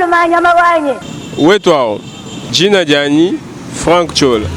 Nyama nyama wanyi. Wetu awu, jina dianyi Franck Ciola.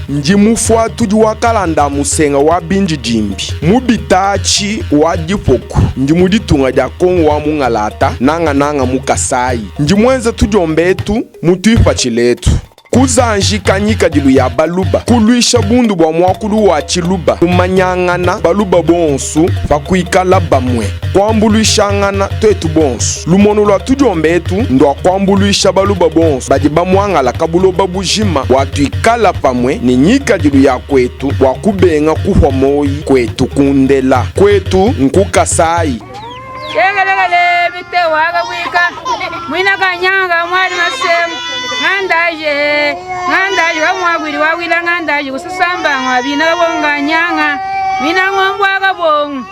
Ndi mufuatudi wa kalanda a musenga wa bindidimbi mu bitaatshi wa dipoku. Ndi mu ditunga dia Kongo wa mungalata, nangananga mu Kasayi. Ndi muenza tudiomba etu mu tuipatshila etu. Kuzanjika ngikadilu ya Baluba, kuluisha bundu bua muakulu wa Tshiluba, kumanyangana Baluba bonsu pa kuikala bamue, kuambuluishangana tuetu bonsu. Lumonu lua tudiomba etu ndua kuambuluisha Baluba bonsu badi bamuangalaka buloba bujima bua tuikala pamue ne ngikadilu ya kuetu bua kubenga kupua moyi kuetu kundela. Kuetu nku Kasayi. Lekelekele bite wakabwika mwina kanyanga mwali masemu ng'andaje ng'andaje wamwagwili wawila ng'andaje kususamba ng'wabina kabonga nyanga mwina ng'ombo akabongo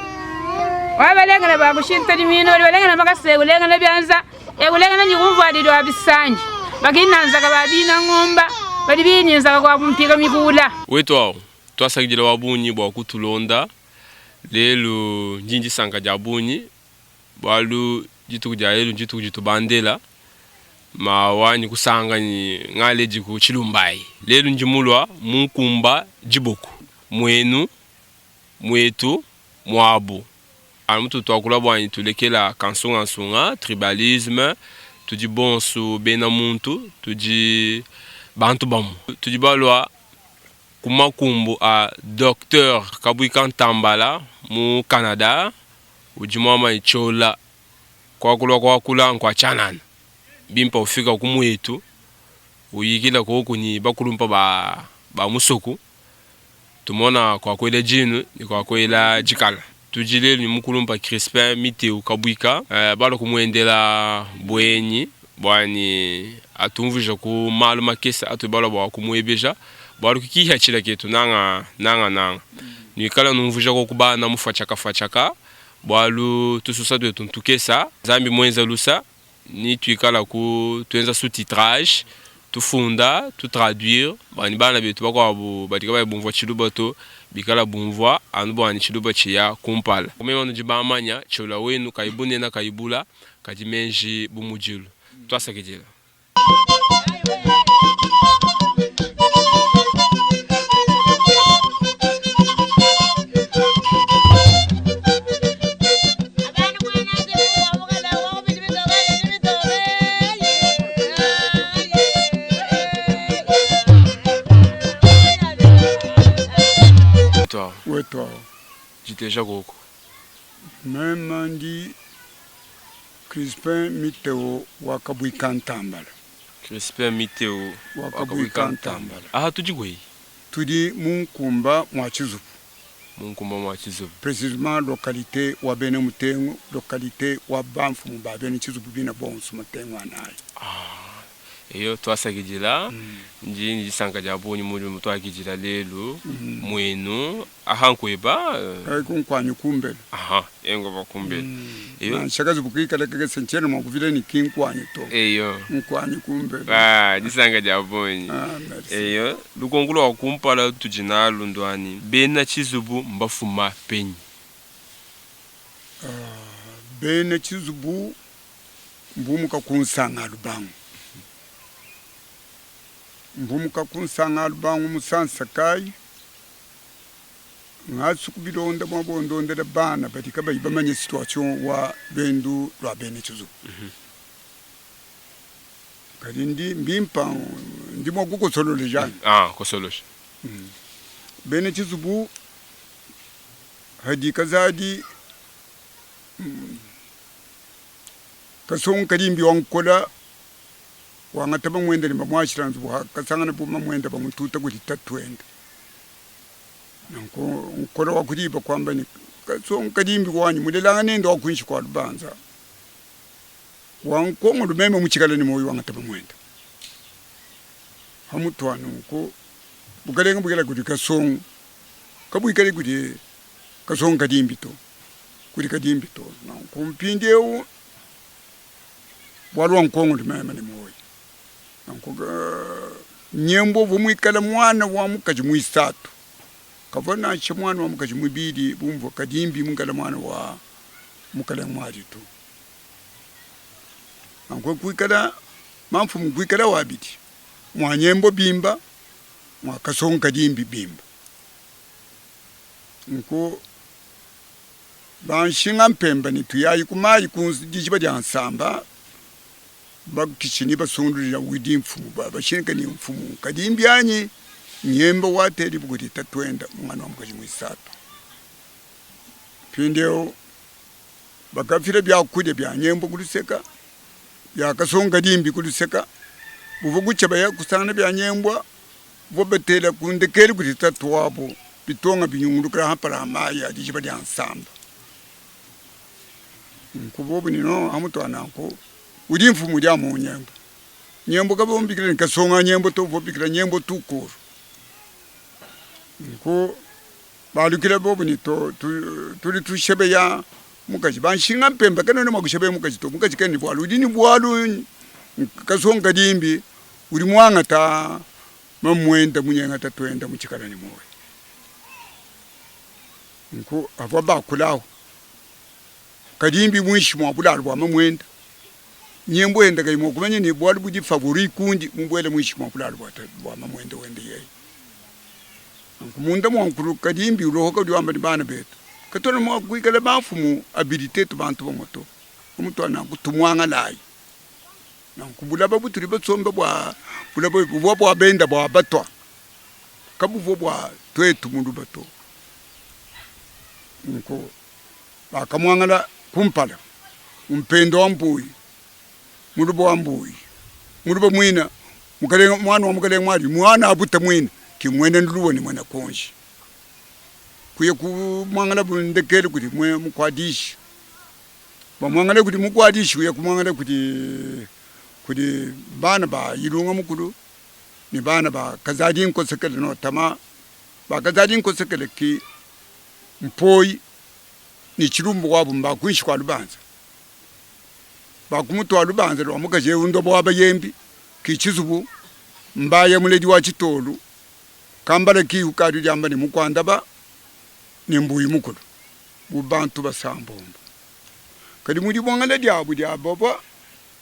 wabalengela bakushinta limino balengela makase kulengela byanza ekulengela nyikumvwalili wa bisanji bakinanzaka babina ng'omba bali binyinzaka kwa kumpika mikula. Wetu awu, tuasakidila wa bungi bua kutulonda. Lelu ndi ndisanka dia bungi bualu dituku dia lelu ndituku ditubandela mawanyi kusanganyi ngaledi ku tshilumbayi. Lelu ndi mulua mu nkumba diboku muenu muetu muabu anu mutu tuakula buanyi tulekela kansungansunga, tribalisme, tudi bonsu bena muntu, tudi bantu bamue, tudi balua ku makumbu a Docteur Kabuika Ntambala mu Canada udi muamanye tshiola kuakula kuakula nkua tshianana. Bimpa ufika ku muetu uyikila koku ni bakulumpa ba ba musoku tumona kua kuela dinu ni kua kuela dikala. Tudi lelu ni mukulumpa Crispin Miteu Kabuika balua kumuendela buenyi bua ni atumvuija ku malu makese atudi balua bua kumuebeja bualu ki kihatshila ketu nanga nanga nanga. Nuikala numvuija koku bana mufuatshaka fuatshaka bualu tususa tuetu ntukesa. Nzambi muenza lusa ni tuikala ku tuenza sous-titrage, tufunda, tu traduire bua ni bana betu bakuabu badi kabayi bumvua tshiluba to bikala bumvua anu bua ni tshiluba tshiya kumpala. Mema nudi bamanya Ciola wenu kayi bunena kayi bula kadi menji bu mudilu. Tuasakidila. Wetu awu. Jiteja koko. Mema ndi Crispin Miteo wa Kabuika Ntambala. Crispin Miteo wa Kabuika Ntambala. Aha tudi kweyi? Tudi mu nkumba mua Tshizubu. Mu nkumba mua Tshizubu. Precisement localite wa Bena Mutengu, localite wa bamfumu ba bena Tshizubu bina bonso matengu anayi. Ah, eyo tuasakidila. Ndi ne disanka dia bungi mudi mutuakidila lelu muenu. Aha nkueba? Kayi kunkuanyi kumbelu. Aha, engova kumbelu. Eyo. Nansha kazubu kikale kakese ntshiena mua kuvila ne ki nkuanyi to. Eyo. Nkuanyi kumbelu. Ah, disanka dia bungi. Ah, merci. Eyo, lukonko lua kumpala tudi nalu nduani, bena tshizubu mbafuma penyi? Ah, bena tshizubu mbumuka ku Nsanga Lubangu. Mbumuka ku Nsanga Lubangu musansa kayi? Ngasu kubilonda bua bondondela bana badi kabayi bamanye situation wa luendu lua bena tshizubu. Kadi ndi mbimpa ndi mua kukosololeja anyi? Ah, kosolosha. Bena tshizubu hadi kazadi kasongo kadimbi wa nkola wangata mamuende ne bamuashila nzubu hakasangana bu mamuende bamututa kudi tatuende. Nanku nkola wa kudiba kuamba ne, Kasongo kadimbi wanyi mulelanga nende wa kuinshi kua lubanza wa nkongolo meme mutshikale ne muoyo wangata mamuende. Ha mutu ha nunku bukelenge buikale kudi kasongo, kabuikale kudi kasongo kadimbi to, kudi kadimbi to. Nanku mpindieu bualu wa nkongolo meme ne muoyo. Nanku Nyembo uvua muikale muana wa mukaji muisatu. Kavua nansha muana wa mukaji muibidi bu muvua Kadimbi muikale muana wa mukalenga Muadi to. Nanku kuikala mamfumu kuikala wabidi mua nyembo bimba mua kasongo kadimbi bimba. Nku banshinga mpemba ne tuyayi ku mayi ku dijiba dia nsamba bakishini basungululila widi mfumu bashinka ne mfumu kadimbi anyi nyembo wateli bukudi tatuenda mwana wa mukaji muisatu. Mpindieu bakafila biakudia bia nyembo ku luseka, bia kasongo kadimbi ku luseka, buvua kutshia baya kusangana bia nyembua buvua batela ku ndekelu kudi tatu wabu bitonga binyungulukila hampala ha mayi a dijiba dia nsamba. Nunku bobu ne no hamutu ha nanku udi mfumu udi amu nyembo. Nyembo kabavua bamubikila ne kasongo ka nyembo to, bavua bamubikila nyembo tout court. Nunku Balukila bobu ne, To, tudi tushebeya mukaji. Banshinga mpemba kena mua kushebeya mukaji to. Mukaji kena ne bualu. Udi ne bualu nkasongo kadimbi udi muangata mamuenda munyenga tatuenda mutshikala ne muoyo. Nunku avua bakula ahu kadimbi muinshi mua bulalu bua mamuenda. Nyembo yenda kayi mua kumanya ne bualu budi favori kundi mubuele muinshi mua bulalu bua mamuenda wende yeye. Nanku munda mua nkulu kadimbi ulohoka udi wamba ne, Bana betu, katuena mua kuikala bamfumu abidi tetu bantu bamue to. Pamutu pa nanku, tumuangalayi. Nanku bulaba butudi basombe bua bulaba ebu buvua bua benda bua batua, kabuvua bua tuetu muluba to. Nunku bakamuangala kumpala mu mpendo wa mbuyi, muluba wa mbuyi, muluba muina Mukalenga, muana wa mukalenga muali, muana abuta muina, ki muena nduluwa ne muena konji. Kuya kumuangala bu ndekelu kudi mukuadishi. Bamuangala kudi mukuadishi, kuya kumuangala kudi kudi bana ba Ilunga mukulu ne bana ba Kazadi Nkosekele notama ba Kazadi Nkosekele ki Mpoyi ne Tshilumbu wabu mba kuinshi kua lubanza. Bakumutua lubanza lua mukaji eu ndobo wa bayembi ki tshizubu mbaya muledi wa tshitolu kambala ki ukadi udiamba ne mukuandaba ne mbuyi mukulu bu bantu basambombo. Kadi mu dibuangala diabu dia bavua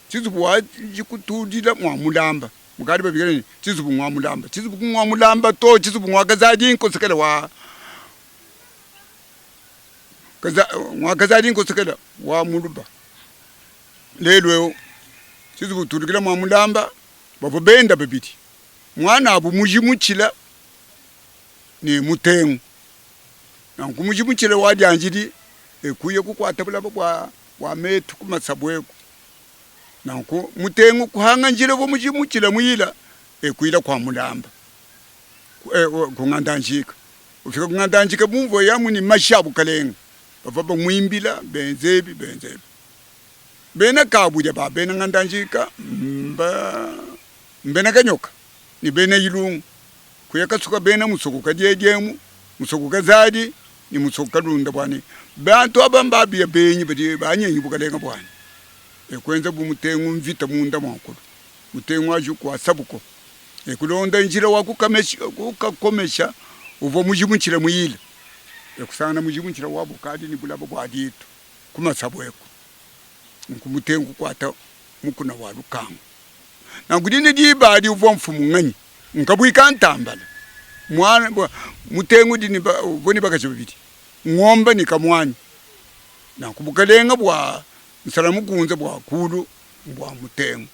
tshizubu wa dikutudila mua mulamba mukadi babikila ne tshizubu ngua mulamba tshizubu ku ngua mulamba to tshizubu ngua kazadi nkosekela wa ngua kazadi nkosekela wa muluba. Lelu eu tshizubu utulukila mua mulamba bavua benda babidi muanabu muji mutshila ne mutengu. Nanku muji mutshila wa dianjidi e kuya kukuata bulaba bua bua metu ku masabu eku. Nanku mutengu kuhanga njila uvua muji mutshila muyila e kuyila kua mulamba e, ku ngandanjika. Ufika ku ngandanjika bumvua yamu ne mashi a bukalenga bavua bamuimbila benza ebi benza ebi. Bena Kabudia ba bena Ngandanjika mba mbena Kanyoka ne bena Ilungu kuya kasuka bena musoko Kadiediemu, musoko Kazadi ne musoko Kalunda bua ne bantu aba mbabiya benyi badi banyengi bukalenga buanyi. E kuenza bu mutengu mvita munda mua nkulu. Mutengu aju kuasabuko e kulonda njila wa kukakomesha uvua mujimutshila muyila e kusangana mujimutshila wa bukadi ne bulaba bua ditu. Ku masabu eku, nunku mutengu kukuata mukuna wa lukangu. Nanku dine diba adi uvua mfumu nganyi? Nkabuika ntambala. Muana mutengu udi ne uvua ne bakaji babidi, ngomba ne kamuanyi. Nanku bukalenga bua nsala mukunze bua kulu mbua mutengu.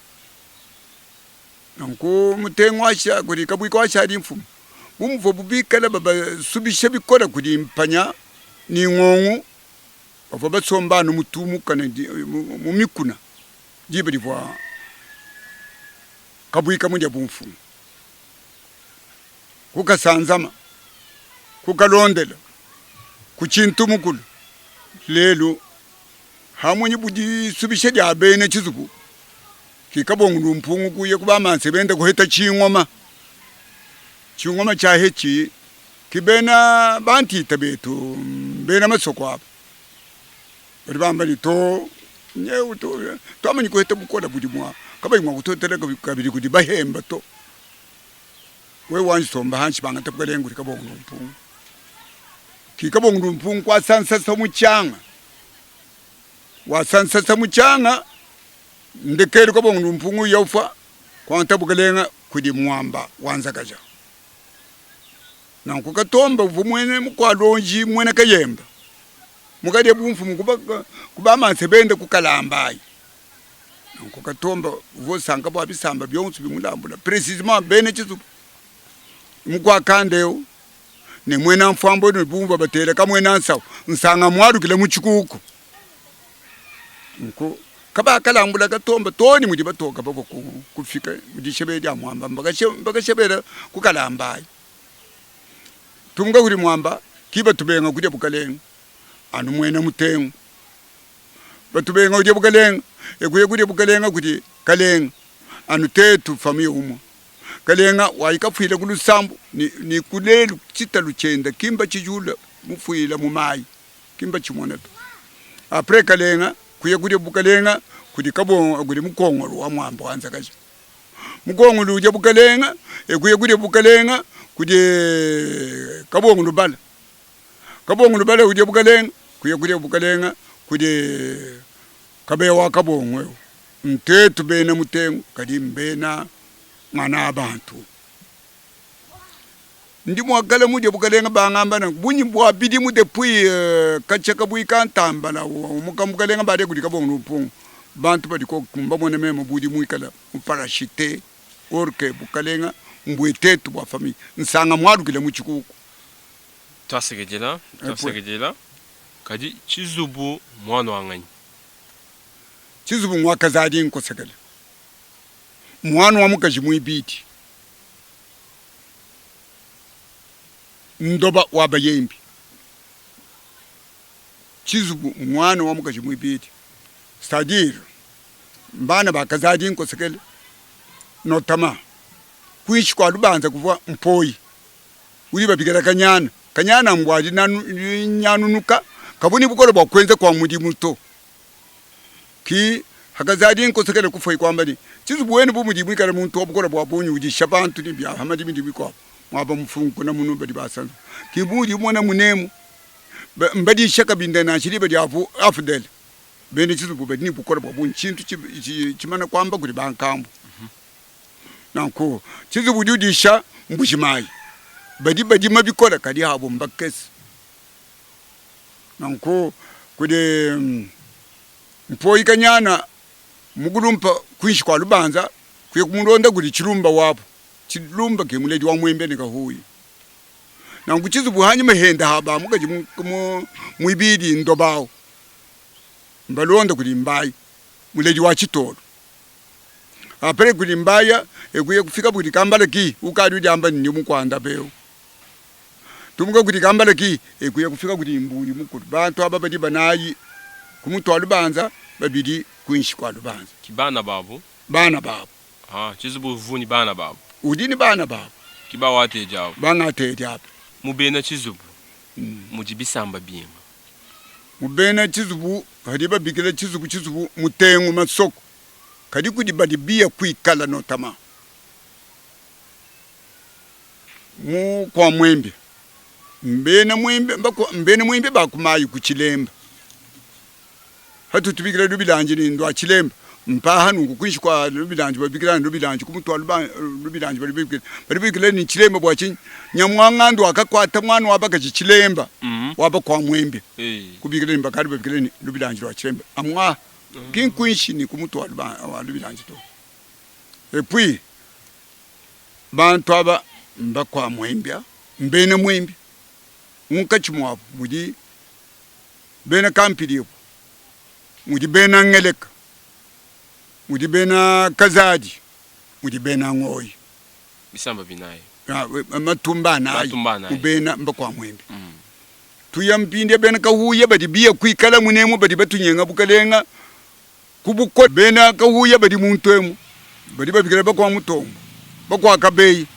Nanku mutengu asha kudi kabuika washadi mfumu. Bu muvuabu bikale babasubisha bikole kudi mpanya ne ngongu, Bavua basomba anu mu tumukana mu mikuna diba divua kabuika mudia bumfumu. Ku Kasanzama, ku Kalondela, ku Tshintumukulu, lelu hamunyi bu disubisha dia bena tshizubu ki kabongo lumpungu kuya ku bamanse benda kuheta tshingoma. Tshingoma tshia hetshi Ki bena bantita betu mbena masoko aba badi bamba ne, To, nyewu to, tuamanyi kuheta bukole budi mua kabayi mua kutuhetela kabidi kudi bahemba to. Wewe wanji somba hanshi bangata bukelenge kudi kabongo lumpungu. Ki kabongo lumpungu kuasa nsasa mu tshianga, wasa nsasa mu tshianga. Ndekelu Kabongo Lumpungu uya ufua kuangata bukalenga kudi Muamba wa Nzakaja. Nanku Katomba uvua muena mukualonji muena Kayemba mukadia bumfumu ku bamanse bende ku Kalambayi. Nanku Katomba uvua usanka bua bisamba bionso bimulambula precisement bena tshizubu mukuakanda eu ne muena mfuambo ne bumvua batela kamuena nsawu nsanga mualukila mu tshikuku. Nunku kabakalambula Katomba too ne mudi batoka bavua kufika mu dishebela dia Muamba mbakashebela ku Kalambayi. Tumuka kudi Muamba ki batubenga kudia bukalenga anu muena mutengu. Batubenga kudia bukalenga ekuya kudia bukalenga kudi Kalenga anu tetu famille umue. Kalenga wayi kafuila ku lusambu ne ku lelu tshitalu tshienda ki mbatshijula mufuila mu mayi. Ki mbatshimona to. Après Kalenga kuya kudia bukalenga kudi Kabongo kudi Mukongolo wa Muamba wa Nzakaja. Mukongolo udia bukalenga e kuya kudia bukalenga kudi Kabongo Lubala. Kabongo Lubala udia bukalenga kuya kudia bukalenga kudi Kabeya wa Kabongo eu. Ntetu bena mutengu kadi mbena mwana a bantu. Ndi mua kala mudie bukalenga bangamba nanku bunyi bua bidimu depuis katshia kabuyi kantambala umuka mukalenga badia kudi kabongo lupungu bantu badi koku mbamona mema budi muikala mu parachute or que bukalenga mbuetetu bua famille nsanga mualukila mu tshikuku. Tuasekejela, tuasekejela, kadi tshizubu muana wa nganyi? Tshizubu ngua Kazadi Nkosekele, muana wa mukaji muibidi. Ndoba wa bayembi. Tshizubu muana wa mukaji muibidi, c'est-à-dire mbana ba Kazadi Nkosekele notamment kuinshi kua lubanza kuvua Mpoyi udi babikila Kanyana. Kanyana mbua dinyanunuka kavua ne bukole bua kuenza kua mudimu to. Ki hakazadi Nkosekele kufua kuamba ne, Tshizubu wenu bu mudi muikale muntu wa bukole bua bungi udisha bantu ne bia pa madimi ne bikuabu, muaba mufunkuna munu badi basa nzubu. Ki muudi umona munemu mbadisha kabinda nansha diba dia AFDL. Bena tshizubu badi ne bukole bua bungi, tshintu tshimana kuamba kudi bankambua. Nanku tshizubu udi udisha mbuji mayi, badi badima bikole kadi abu mbakese. Nanku kudi Mpoyi Kanyana mukulumpa kuinshi kua lubanza kuya kumulonda kudi Tshilumba wabu. Tshilumba ke muledi wa Muembe ne Kahuyi. Nanku tshizubu hanyima henda ha ba mukaji muibidi Ndobawu mbalonda kudi Mbayi muledi wa Tshitolu. Apres kudi Mbaya ekuya kufika kudi Kambala ki ukadi udiamba ne ndi mukuanda peu. Tumuka kudi Kambala ki ekuya kufika kudi Mbuyi mukulu. Bantu aba badi banayi ku mutu wa lubanza, babidi kuinshi kua lubanza. Ki bana babu. Bana babu. Ah, tshizubu uvu ne bana babu. Udi ne bana babu. Ki bawatedi abu. Bangatedi abu. Mu bena tshizubu mudi bisamba binga. Mu bena tshizubu badi babikila tshizubu tshizubu mutengu masoko. Kadi kudi badi biya kuikala notama. Mu kua muembe, mbena muembe mbena muembe ba ku mayi ku tshilemba. Hatu tubikila lubilanji ne ndua tshilemba mpaha nunku kuinshi kua lubilanji babikila ne lubilanji ku mutu wa lubilanji badi bibikila badi bibikila ne tshilemba bua tshinyi? Nyamuangandu wakakuata muana wa bakaji tshilemba wa bakua muembe kubikila ne bakadi babikila ne lubilanji lua tshilemba amua ki nkuinshi ne ku mutu wa lubilanji to. Et puis Bantu aba mbakuamuembia, mbena muembi. Munkatshi muabu mudi bena Kampilibua, mudi bena Ngeleka, mudi bena Kazadi, mudi bena Ngoyi. Bisamba binayi. Matumba anayi mu bena mbakuamuembi. Tuya mpindia bena Kahuya badi biya kuikala munemu badi batunyenga bukalenga Ku bukole, bena kahuya badi muntu emu badi babikila bakua mutombo, bakua kabeyi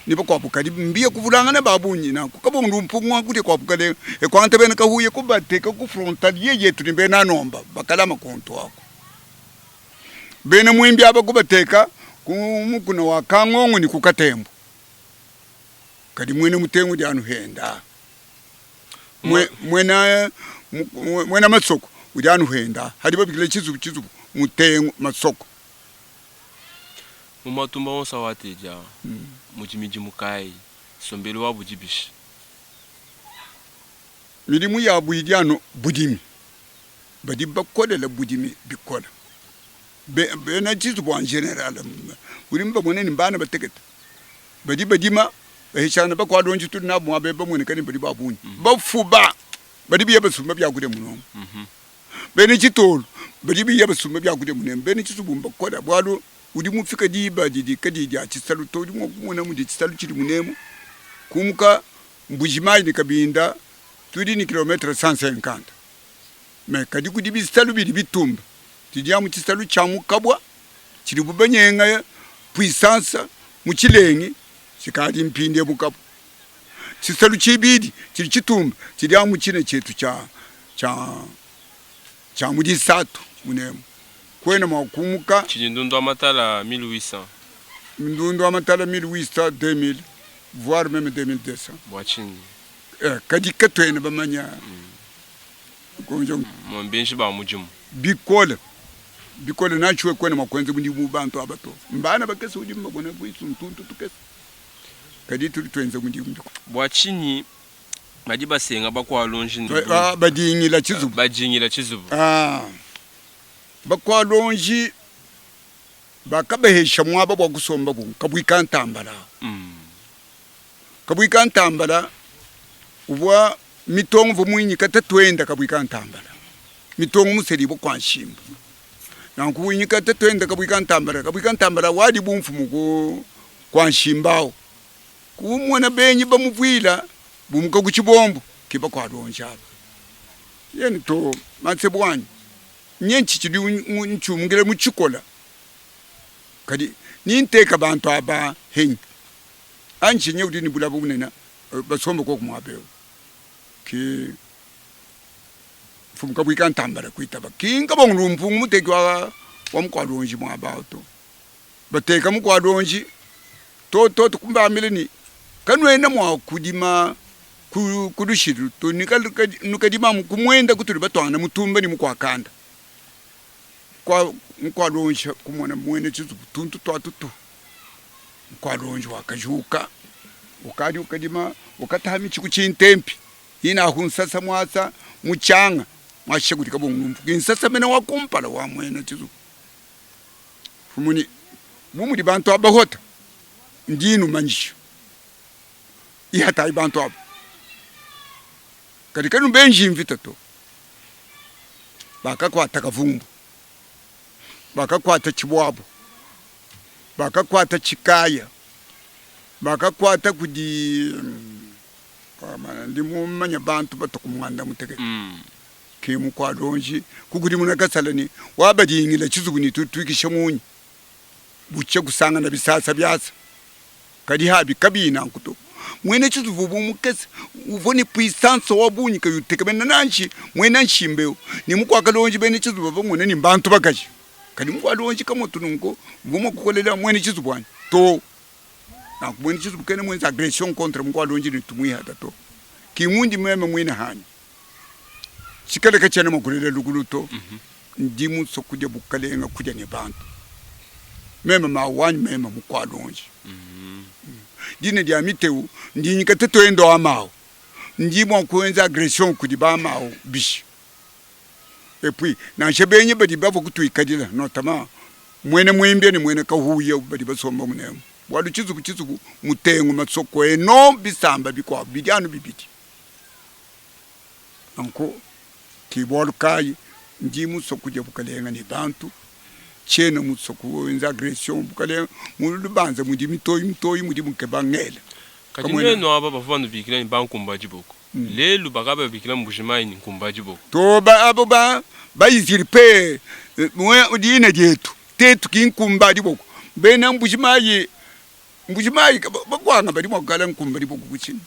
ne bakuabu kadi mbiye kuvulangana ba bungi nanku. Kabondu mpungu wa kudia kua bukalenga e kuangata bena kahuya kubateka ku frontalier yetu ne bena nomba bakalama kuntu aku. Bena muimbi aba kubateka ku mukuna wa Kangongo ne ku Katembu. Kadi muena mutengu udi anu henda. Muena, muena masoko udi anu henda. Hadi babikila tshizubu tshizubu. Mutengu, Masoko. Mu matumba onso awatedi aa, mudi midimu kayi? Nsombelu wabu udi bishi? Midimu yabu idi anu budimi. Badi bakolela budimi bikole. Bena tshizubu en general udi mubamone ne mbana batekete badi badima baheshangana bakualonji tudi nabu muaba eu bamueneka ne badi ba bungi bafuba badi biya basumba biakudia munomu. Bena tshitolu badi biya basumba biakudia munemu. Bena tshizubu mbakole bualu udi mufika diba didi kadiyi dia tshisalu to. Udi mua kumona mudi tshisalu tshidi munemu kumuka Mbuji-Mayi ne Kabinda tudi ne kilometre 150 mais kadi kudi bisalu bidi bitumba. Tudi amu tshisalu tshia mu Kabwa tshidibu banyenga puissance mu Tshilengi tshikadi mpindie mu Kabwa. Tshisalu tshibidi tshidi tshitumba tshidi amu tshine tshietu tshia tshia tshia mu disatu munemu. Kuena mua kumuka. Tshidi ndundu wa matala 1800. Ndundu wa matala 1800, 2000 voire meme 2200. Bua tshinyi? Eh, kadi katuena bamanya. Mbenji ba mudimu. Bikole bikole nansha wewe kuena mua kuenza mudimu bu bantu aba to. Mbana bakese udi mubamone kuisu ntuntu tukese, kadi tudi tuenza mudimu bikole. Bua tshinyi badi basenga bakualonji ne badingila tshizubu? Badingila tshizubu. Bakualonji bakabahesha muaba bua kusombabu kabuika ntambala. Kabuika ntambala uvua mitongo uvua muinyika tatuenda Kabuika ntambala. Mitongo musedibua kua nshimbu. Nanku winyika tatuenda Kabuika ntambala. Kabuika ntambala wadi bu mfumu ku kua nshimba awu. Kumona benyi bamuvuila bumuka ku tshibombo ke bakualonji aba. Yeni to manseba wanyi nye ntshitshidi ntshiumukila mu tshikola kadi ni nteka bantu aba henyi. Anyi tshinyi udi ne bulaba bunene basombe koku muaba eu ki mfumu kabuika ntambala kuitaba ki nkabongo lumpungu muteki wa wa mukualonji muaba au to bateka mukualonji to to kumbambila ni kanuena mua kudima ku ku lushilu to nukadima amu kumuenda kutudi batuangana mutumba ni mukuakanda kwa mukualonji kumona muena tshizubu tuntu tua tutu. Mukualonji wakajuka, ukadi ukadima, ukataha mitshi ku tshintempi inahu nsasa muasa mu tshianga muashisha kudi kabungulumbu ki nsasa mene wa kumpala wa muena tshizubu. Mfumu bu mudi bantu aba bahota, ndi numanyisha, ihatayi bantu aba, kadi kanubenji mvita to. Bakakuata kavumbu, bakakuata tshibuabu. Bakakuata tshikaya, bakakuata kudi ndi mumanye bantu batu ku muanda mutekete ke mukualonji kukudimuna kasala ne wabadingila tshizubu ne tutuikisha munyi butshia kusangana bisasa biasa kadi habi kabiyi nanku to muena tshizubu bu mukese uvua ne puissance wa bungi kayi utekemena nanshi muena nshimba eu ne mukuakalonji bena tshizubu bamona ne mbantu bakaji. Kadi mukualonji kamoto nunku uvua mua kukolela muena tshizubu anyi? Too. Nanku muena tshizubu kena muenza agression contre mukualonji ne tumuihata to. Ki mundi meme muine hanyi. Tshikale katshiena mua kulela lukulu to. Ndi musue kudia bukalenga kudia ne bantu. Meme mawu wanyi meme mukualonji. Dina dia Miteu ndinyika tatuende wa mawu. Ndi mua kuenza agression kudi ba mawu bishi? Et puis nansha benyi badi bavua kutuikadila notamment muena Muimbia ne muena Kahuya badi basomba munemu bualu tshizubu tshizubu mutengu masoko eno bisamba bikuabu bidi anu bibidi nanku ki bualu kayi ndi musua kudia bukalenga ne bantu tshiena musua kuenza agression bukalenga mu lubanza mudi mitoyi mitoyi mudi mukeba ngela Kadi nuenu aba bavua banubikila ne bankumba diboko. Lelu bakababikila Mbuji-Mayi ne Nkumba diboko. To ba abo ba ba usurper dina dietu tetu ki Nkumba diboko. Bena Mbuji-Mayi Mbuji-Mayi bakuanga badi mua kukala Nkumba diboko ku tshinyi?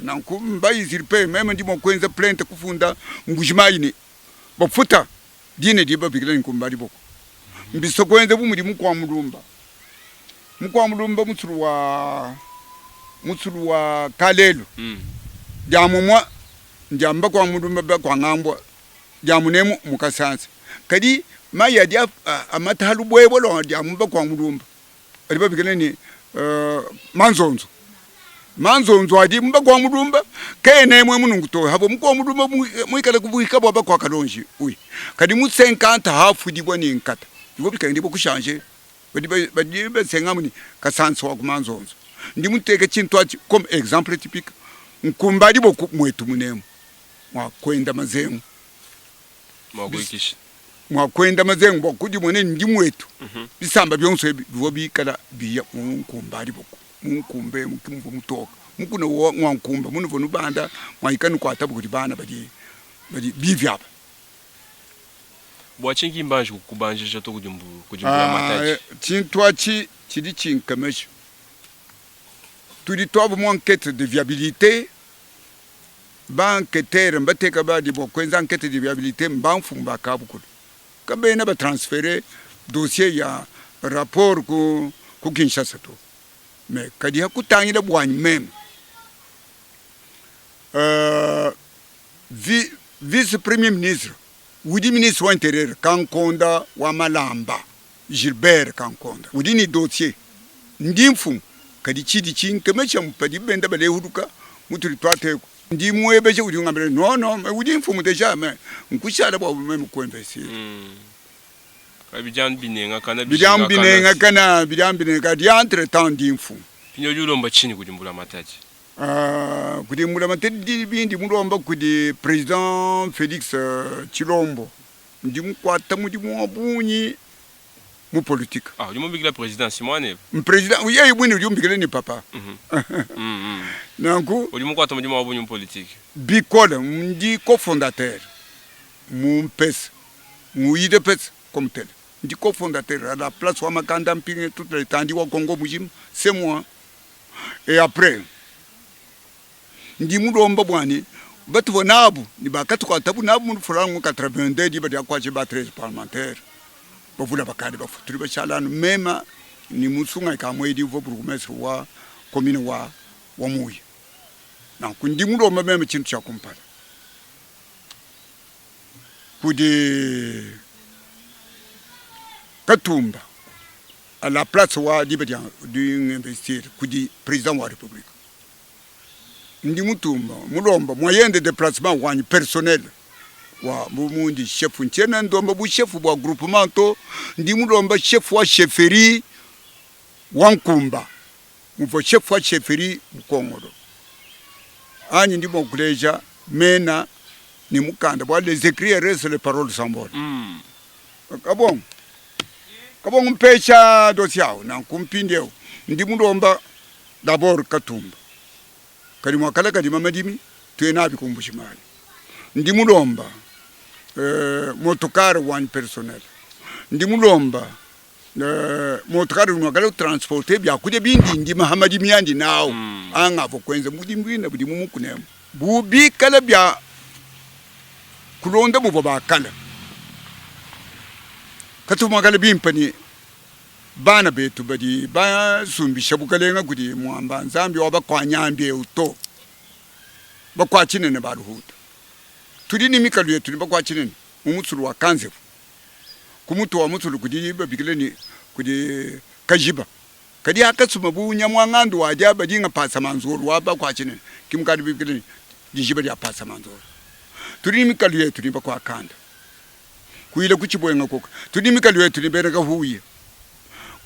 Nanku mba usurper meme ndi mua kuenza plainte kufunda Mbuji-Mayi ne bafuta dina didi babikila ne Nkumba diboko. Mbisua kuenza bu mudi mukua mulumba. Mukua mulumba musulu wa musulu wa Kalelu dia mumua ndia mbakua mulumba bakua ngambua dia munemu mu Kasansa. Kadi. Mayi adi amata ha lubuebue lua dia mu bakua mulumba badi babikila ne manzonzo. Manzonzo adi mu bakua mulumba kena emue munungu to habo mukua mulumba muikale ku buhika bua bakua kalonji uyi kadi mu 50 hafudibua ne nkata bivua bikengedibua ku changer badi badi basengamu ne kasansa wa ku manzonzo. Ndi muteke tshintu atshi comme exemple typique nkumbadi bua muetu munemu mua kuenda mazengu. Mua kuikisha. Mua kuenda mazengu bua kudimona ne ndi muetu. Bisamba bionso ebi bivua bikala biya mu nkumba adi boku mu nkumba emu ki muvua mutoka mukuna wa ngua nkumba munuvua nubanda muayika nukuatabu kudi bana badi badi bivi aba. Bua tshinyi ki mbanji kukubanjija to kudi kudi mbulamatadi? Tshintu atshi tshidi tshinkemesha. Tudi tuabu mu enquete de viabilite Ba enqueteurs mbateka badi bua kuenza enquete de viabilite mbamfumu ba kabukulu. Kabena ba transferer dossier ya rapport ku ku Kinshasa to. Mais kadi ha kutangila buanyi meme, vi vice premier ministre udi ministre wa interieur Kankonda wa Malamba Gilbert Kankonda udi ne dossier. Ndi mfumu, kadi tshidi tshinkemesha padibu benda balehuluka mutudi tuateku. Ndi muebeje udi ungambila ne, Non, non, mais udi mfumu deja, mais nkushala bua meme ku investir. Kadi bidi anu binengakana, Bidi anu binengakana, bidi anu binengakana, kadi entre temps ndi mfumu. Mpindieu udi ulomba tshinyi kudi mbulamatadi? Kudi mbulamatadi bindi mulomba kudi president Felix Tshilombo, ndi mukuata mudimu wa bungi mu politique. Ah, udi mubikila president si muanebe? President yeye muine udi umbikila ne papa. Nanku udi mukuata mudimu wa bungi mu politique. Bikole, ndi cofondateur mu mpesa, mu UDPS comme tel. Ndi cofondateur à la place wa Makanda Mpinge toute l'étendue wa Congo mujima, c'est moi. Et après Ndi mulomba bua ne, batuvua nabu ne bakatukuatabu nabu mu lufu lua mu 82 diba dia kuatshi ba 13 parlementaires bavula bakadi bafua. Tudi bashala anu mema ne Musungayi Kamuedi uvua bourgmestre wa commune wa wa Muya. Nanku ndi mulomba meme tshintu tshia kumpala kudi Katumba à la place wa diba dia d'investir kudi president wa republique. Ndi mutumba mulomba moyen de deplacement wanyi personnel wa bu mundi chef, ntshiena ndomba bu chef bua groupement to, ndi mulomba chef wa chefferie wa Nkumba muvua chef wa chefferie Bukongolo anyi ndi mua kuleja mena ne mukanda bua les ecrits restent les paroles s'envolent. Kabongo kabongo mpesha dossier awu nanku mpindieu ndi mulomba D'abord Katumba kadi mua kala kadima madimi tuye nabi ku Mbuji Mayi. Ndi mulomba motokare wanyi personnel, ndi mulomba motokare udi mua kala transporter biakudia bindi ndima ha madimi andi nawu angavua kuenza mudimu buine budi mu mukuna emu bu bikala bia kulonda muvua ba kala katuvua mua kala bimpe ne Bana betu badi basumbisha bukalenga kudi muamba Nzambi wa bakuanyambi eu to. Bakuatshinene ba luhuta. Tudi ne mikalu yetu ne bakuatshinene mu musulu wa Kanzevu. Ku mutu wa musulu kudi babikila ne kudi Kajiba. Kadi akasuma bu nyamuangandu wa dia badinga Pasamanzolu wa bakuatshinene ki mukadi bibikila ne dijiba dia Pasamanzolu. Tudi ne mikalu yetu ne bakuakanda. Kuyila ku tshibuenga koka tudi mikalu yetu ne bena kahuya,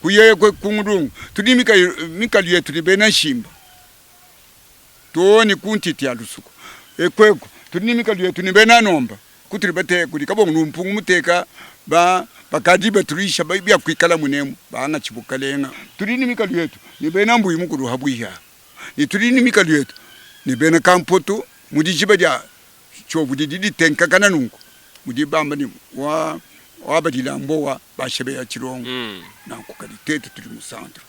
kuya ku ngulungu tudi mikalu yetu ne bena nshimba, too ne ku ntiti ya lusuku ekueku tudi ne mikalu yetu ne bena nomba kutudi bateka kudi kabongo ne mpungu muteka ba bakadi batuluisha bia kuikala munemu bangatshi bukalenga tudi ne mikalu yetu ne bena mbuyi mukulu habuihi aha ne tudi ne mikalu yetu ne bena kampoto mu dijiba dia Tshiovu didi ditenkakana nunku mudi bamba ne wa wabadila mbowa bashebeya tshilongo nanku kadi tetu tudi mu centre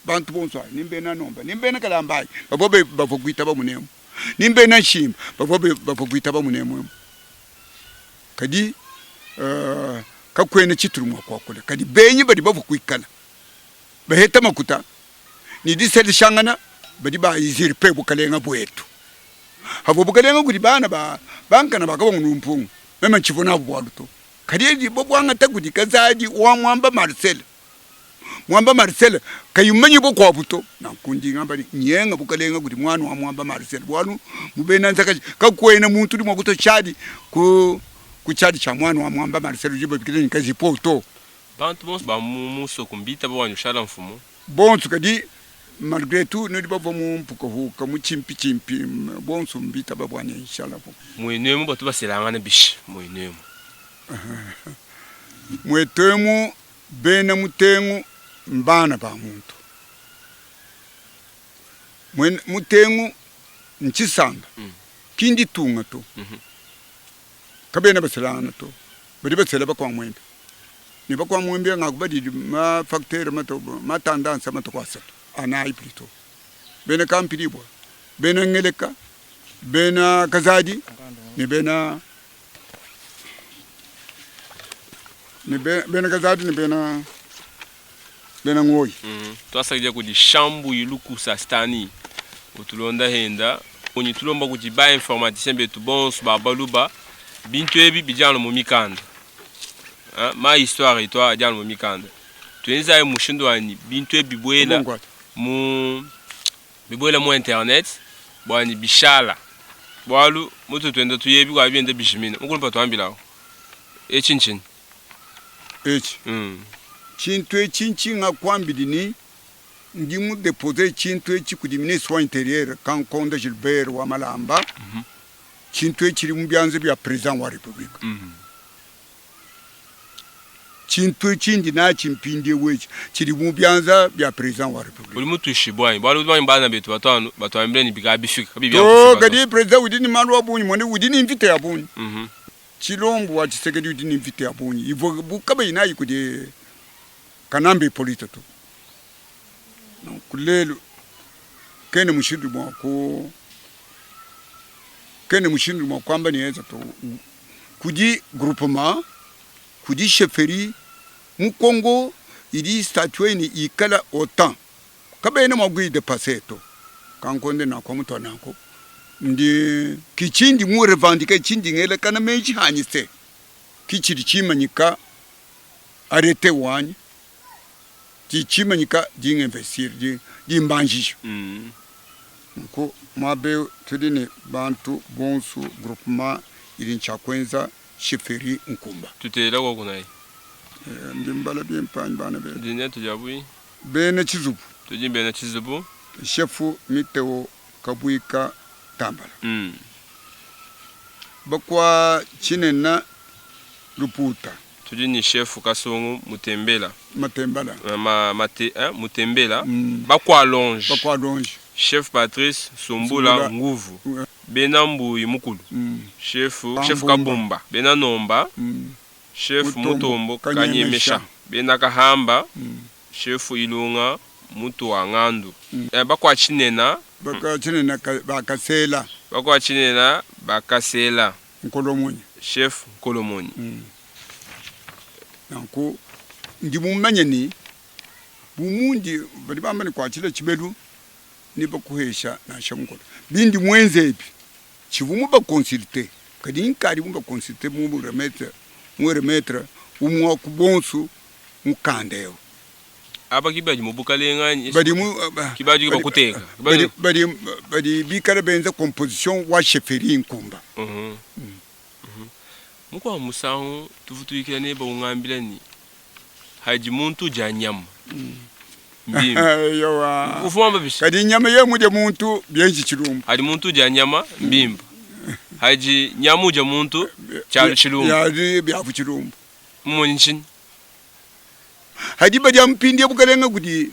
bantu bonso ayi ni mbena nomba ni mbena kalamba ayi bavua bavua kuitaba munemu ni mbena nshimba bavua bavua kuitaba munemu emu kadi kakuena tshitudi mua kuakula kadi benyi badi bavua kuikala baheta makuta ne diseleshangana badi ba usurper bukalenga buetu. Havua bukalenga kudi bana ba bankana bakabanga ne mpungu, meme ntshivua nabu bualu to. Kadi edi bobuangata kudi Kazadi wa Mwamba Marcel. Mwamba Marcel kayi mumanye bukuabu to. Nanku ndi ngamba ne, nyenga bukalenga kudi muana wa Mwamba Marcel, bualu mu bena Nzakaji kakuena muntu udi mua kutua tshiadi ku ku tshiadi tshia muana wa Mwamba Marcel udibu babikila ne, Kazipo to. Bantu bonso ba mu musoko mbitaba bua nushala mfumu. Bonso kadi malgre tout nudi bavua mu mpukahuka mu tshimpitshimpi bonso mbitaba bua ne nshala mfumu. Muenu emu batu baselangana bishi muenu emu? Muetu emu bena mutengu mbana ba muntu. Muena mutengu ntshisamba ki nditunga to. Kabena baselangana to, badi basela bakuamuembe. Ne bakuamuembe ngakubadidi ma facteur mato ma tendance matuku asatu anayi plutot. Bena Kampilibwa, bena Ngeleka, bena Kazadi ne bena ne bena Kazadi ne bena bena Ngoyi. Tuasakidila kudi Shambuyi Lukusa Stany utulonda henda unyi tulomba kudi ba informaticiens betu bonso ba baluba bintu ebi bidi anu mu mikanda ma histoire etu adi anu mu mikanda tuenzayi mushindu wanyi bintu ebi bibuela mu bibuela mu internet bua bishala bualu mutu tuenda tuya bikuabu bienda bijimina mukulu patuambilawu etshi ntshinyi? Etshi tshintu etshi ntshingakuambidi ni ndi mu depose tshintu etshi kudi ministre wa interieur Kankonda Gilbert wa Malamba, tshintu etshi tshidi mu bianza bia president wa republique. Tshintu etshi ndi natshi mpindieu etshi tshidi mu bianza bia president wa republique. Udi mutuishibue anyi? Bualu udi mumanye bana betu batu anu batuambila ne bikala bifika kabiyi bia To, kufika to. kadi president udi ne malu a bungi, mone udi ne mvita ya bungi. Tshilombu wa Tshisekedi udi ne mvita ya bungi ivuabu kabayi nayi kudi Kanambe Hyppolite to. Nanku lelu kena mushindu mua ku kena mushindu mua kuamba ne enza to. Kudi groupement, kudi chefferie mu Congo idi statue ne ikala autant kabena mua kuyi depasser to. Kankonde nankua mutua nanku ndi ki tshindi mu revendiquer tshindi ngelakana meji anyi se ki tshidi tshimanyika arrete wanyi tshidi tshimanyika dinginvestir dimbanjisha. Nunku muaba eu tudi ne bantu bonsu groupement idi ne tshia kuenza chefferie Nkumba. Tutela koku nayi. Ndi mbala bimpe anyi bana betu? Ndi netu dia buyi. Bena tshizubu. Tudi bena tshizubu. Shefu Miteo Kabuika Tambala. Bakua tshinena Luputa. Tudi ne Shefu Kasongo Mutembela. Matembala. Ma, mate, hein, Mutembela. Bakua Longe. Bakua Longe. Chef Patrice Sumbula Nguvu. Bena Mbuyi Mukulu. Chef, Chef Kabumba. Bena Nomba. Chef Mutombo Kanyemesha. Bena Kahamba. Chef Ilunga Mutu wa Ngandu. Bakua Tshinena. Bakua Tshinena Bakasela. Bakua Tshinena Bakasela. Nkolomonyi. Chef Nkolomonyi. Nanku ndi mumanye ne, bu mundi badi bamba ne, kuatshila tshibelu ne bakuhesha nansha mukolo. Bindi muenze ebi tshivua mubakonsulte, kadi nkadi mubakonsulte mu remettre mu remettre umue wa ku bonsu mukanda eu. Aba ki badi mu bukalenga anyi? Badi mu Ki badi bakuteka. Badi badi badi bikale benza composition wa chefferie Nkumba. Mukuabu musangu tuvua tuyikila nebe ungambila ne, hadi muntu udia nyama mbimpe. Eyowa. Uvua wamba bishi? Kadi nyama yeye mudie muntu bienji tshilumbu. Hadi muntu udia nyama mbimpe. Hadi nyama udia muntu tshialu tshilumbu. Bialu biavu tshilumbu. Mmumonyi ntshinyi? Ha diba dia mpindieu bukelenge kudi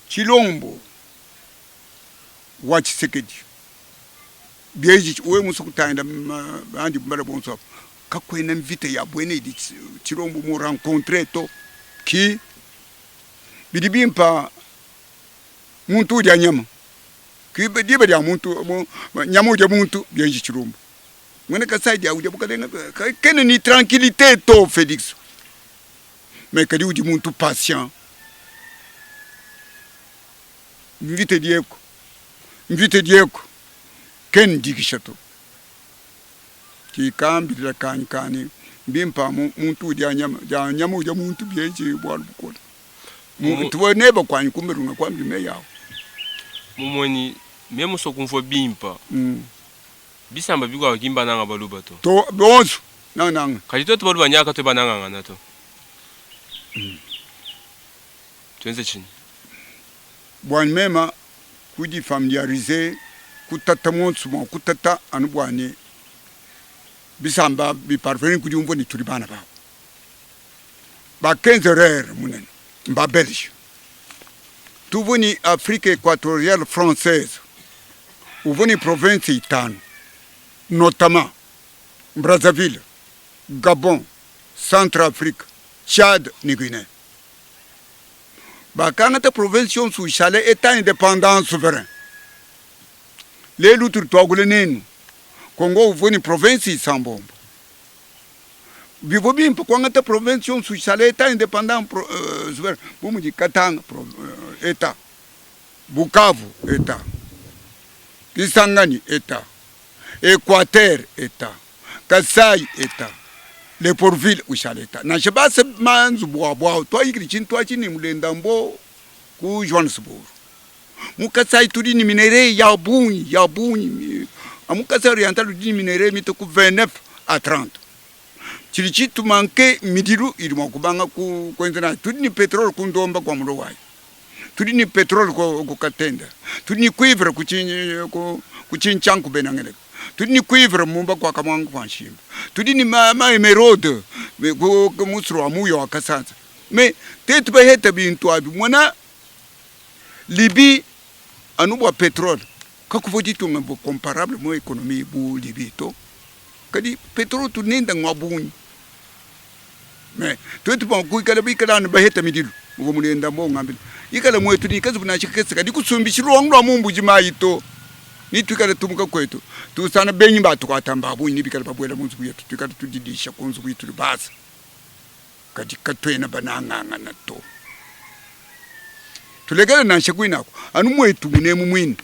Tshilombo wa Tshisekedi bieji wewe musue kutangila bandi mbala bonso abu kakuena mvita ya buena idi Tshilombo mu rencontre to ki bidi bimpa muntu udia nyama ki diba dia muntu nyama udia muntu bieji Tshilombo Muena Kasai dia udia bukalenga kena ni tranquillite to Felix mais kadi udi muntu patient mvita dieku mvita dieku kena dikisha to kikambilila kanyi kani. Mbimpe amu muntu udia nyama, dia nyama udia muntu bienze bualu bukole. Tuvua neba kuanyi kumbelu ngakuambila meyi awu. Mumonyi, meme musue kumvua bimpe, bisamba bikuabu ki mbananga baluba to. To, bonso nangananga. Kadi tuetu baluba nya katuena banangangana to. Tuenze tshinyi? Buanyi mema, kudi familiariser, kutata muonso mua kutata anu bua ne bisamba bi parvenir kudiumvua ne tudi bana babu. Bakenza erreur munene mba Belge. Tuvua ne Afrique equatoriale française uvua ne province itanu notamment Brazzaville, Gabon, Centrafrique, Tchad ne Guinee. Bakangata province yonso ushala etat independant souverain. Lelu utudi tuakula nenu, Congo uvua ne province isambombo. Bivua bimpe kuangata province yonso ishala etat independant souverain bu mudi Katanga etat, Bukavu etat, Kisangani etat, Equateur etat, Kasai etat, Leopoldville ushala etat. Nansha base manzubu abu au tuayikile tshintu atshi ne mulenda mbo ku Johannesburg. Mu Kasai tudi ne minerais ya bungi ya bungi. Mu Kasai oriental tudi ne minerais mite ku 29 à 30. Tshidi tshitumanke midilu idi mua kubanga kuenza nayi. Tudi ne petrole ku Ndomba kua Mulowayi, tudi ne petrole ku Katenda, tudi ne cuivre ku Tshintshanku bena Ngeleka, tudi ne cuivre mumba kua Kamuanga kua Nshimba, tudi ne ma emeraude ku musulu wa Muya wa Kasanza. Mais tetu baheta bintu abi mona Libye anu bua petrole kakuvua ditunga comparable mu economie bu Libye to. Kadi petrole utu nenda ngua bungi. Mais tuetu mua kuikala bikala anu baheta midilu muvua mulenda mbo ngambila ikala muetu ni kazubu nansha kakese kadi kusumbishi luongo lua mu mbuji mayi to. Ni tuikale tumuka kuetu tusana benyi batukuata mba bungi ni bikale babuela mu nzubu yetu tuikale tudidisha ku nzubu itudi basa. Kadi katuena banangangana to. Tulekele nansha kuine aku, anu muetu munemu muine,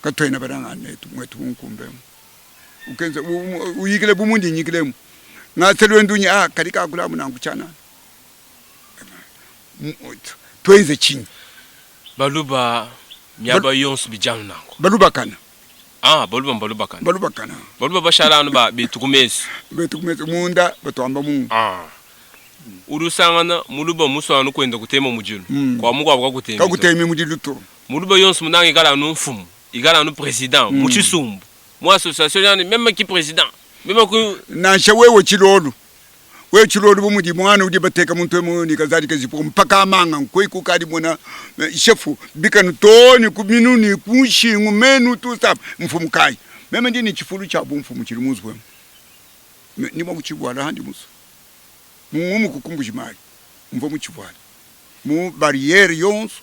katuena banangangana netu muetu mu nkumba emu. Ukenza uyikile bu mundi nyikila emu, ngase luendu nyi ah kadi kakula amu nanku tshianana. Tuenze tshinyi? Baluba miaba yonso bidi anu nanku. Balubakana. Ah, baluba mbalubakana. Balubakana. Baluba bashala anu ba betu ku mesu. Betu ku mesu munda batuamba mungu. Ah. Udi usangana muluba musua anu kuenda kutema mudilu. Kua mukuabu kakutemi. Kakutemi mudilu to. Muluba yonso munanga ikala anu mfumu, ikala anu president mu tshisumbu, mu association yani meme ki president, meme ku. Nansha wewe tshilolu. Wewe tshilolu bu mudi muana udi bateka muntu emu ne kazadi kazipuka mpaka amanga nkoi kukadi mona shefu bikanu too ne ku minu ne ku nshingu menu tout ça mfumu kayi meme ndi ne tshifulu tshia bumfumu tshidi mu nzubu emu ndi mua kutshivuala handi musue mu ngumu ku Mbuji Mayi mvua mutshivuale mu barriere yonso